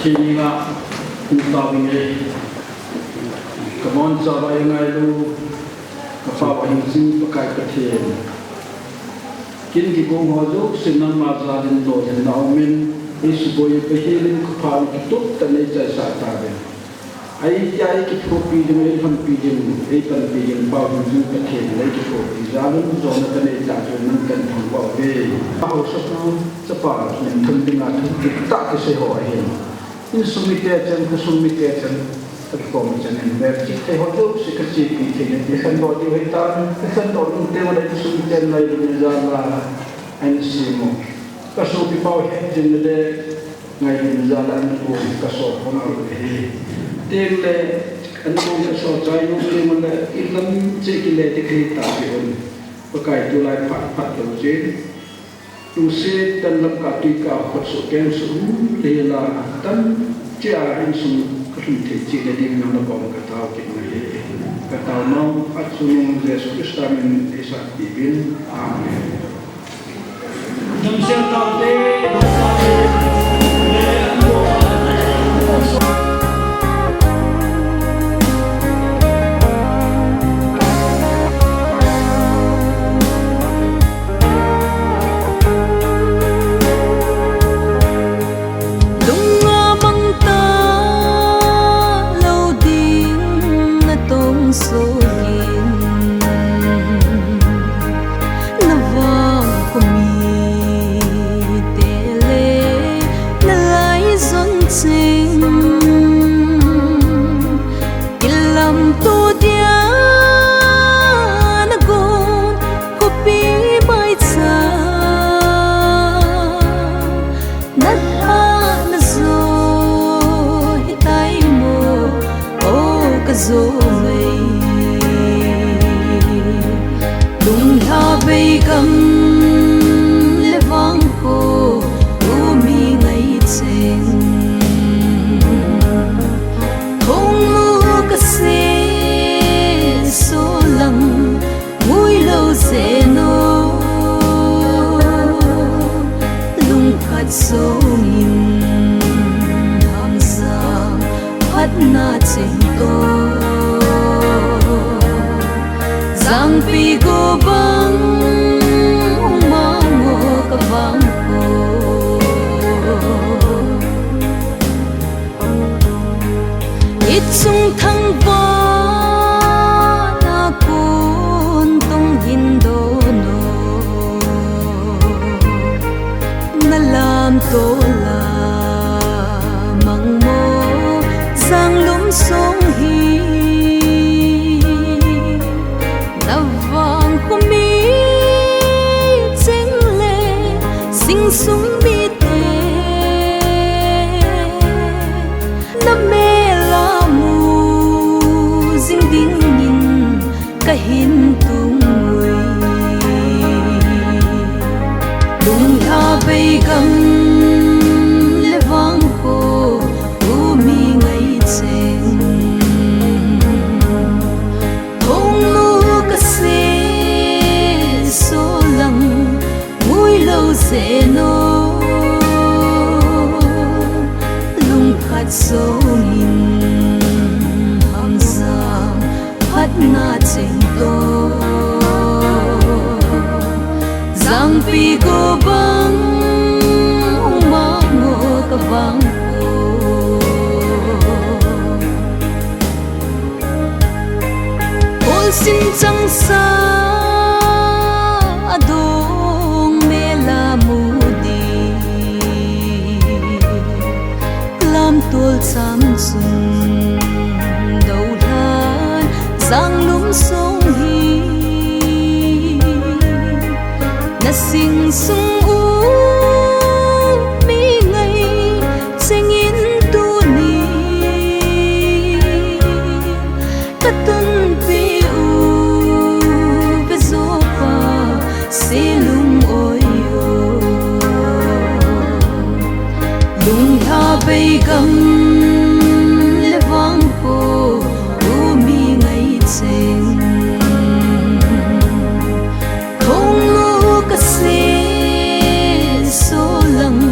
Thini nga, hung tao inge. Ka mon chava i ngailu, ka pau a hing jing Pakai Pathen. Kin kigong ho jouse nangma jal in lolhinna um in, ei suboi, ei pahil in, ka pau kitup tah in ei chaisah tauve. Ei tia ei kithopi ding, ei lhonpi ding, ei panpi ding, pau hing jing Pathen in ei kithopi jal in, jona ka nei tah chu nang kahin thangvah uve. Haosapu chapa minthang dinga thu dihtah kisei ho ahin. Insung mite chan, khosung mite chan, ka kikhom chan in, melchih thei ho jouse ka chepi thei in, ka khandoh diu ahitan, ka khandoh nung teng le insung miten ngailutna jal a, ahin sem u. Ka sopi pau het jing le, ngailutna jal a, an kong ka so khom u ahi. Teng le, an kong ka so chai u teng le, i lam cheh kile ti kahi tah pi un. Pakai tulai phat phat lou cheh. Lungset tan lam ka tui ka khut suh keng suh le la tan chia insung ka lhun thei cheh na ding nang na kom ka tao kit na hi. Ka taona chu nung Jesu Christa min in ei sakpi uvin. Amen. Damsel taute. Lunga mang talou ding natong soh in, na vangkho mite le nalai jon cheng. Kilamto dia nagon khopi maicha, nalhahna jo hitai mo, o ka jomei. Lunglha bei gam le vangkho, u mi ngai cheng. Hung mu ka seso lang, ngui lou jeh no. Lungkhat jong in hangsan phatna cheng to. Jangpi go bang hung mang o ka vangkho. I chung thangvahna kon tong hin dono. Na lamto la mang mo, Janglum song hi. Na vangkho mi cheng le, sing sung mite na mel a mu jing dingin ka hin tung ui. Lunglha bei gam le vangkho, u mi ngai cheng. Hung mu ka seso lang, ngui lou jeh no. Lungkhat jong in hangsan phatna cheng to. Jangpi go bang hung mang o ka vangkho. Kolsim changsa adong mel a mu ding. Lamtol cham chun doulhan Janglum song hi. Na sing sung u mi ngai cheng in tuni. Ka tunpi u ve jo pa, se lungoi o. Lunglha bei gam le vangkho, u mi ngai cheng. Hung mu ka seso lang,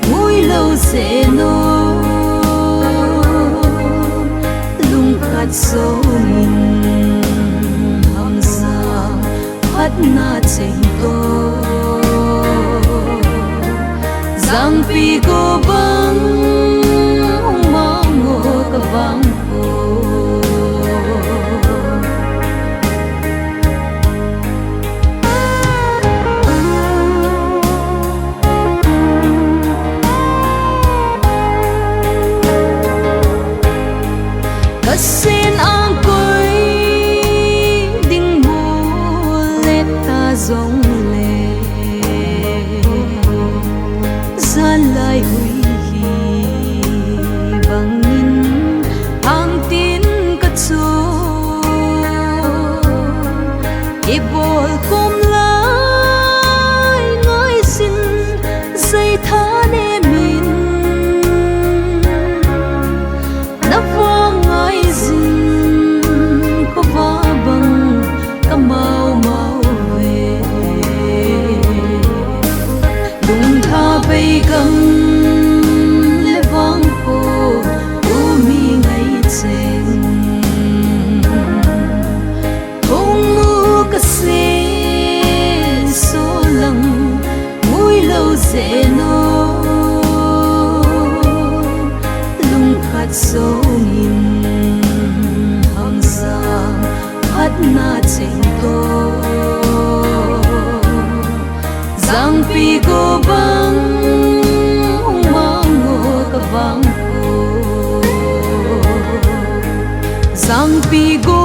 ngui lou jeh no. Jangpi go bang hung mang o ka vangpo. Ka sen ang koi ding mu le ta jong le, jan lai hui hi bangin ang tin ka chu i bol kom lai ngai sin, jai tha ne min na vang ngai jin ko va bang ka mau mau ve. Lungtha bei gam le vang po u mi ngai cheng. Hung mu ka se so lang mui lo je no. Lungkhat song in hang sang phat na cheng to. Jangpi go bang hung mang o ka vangpo. Jangpi go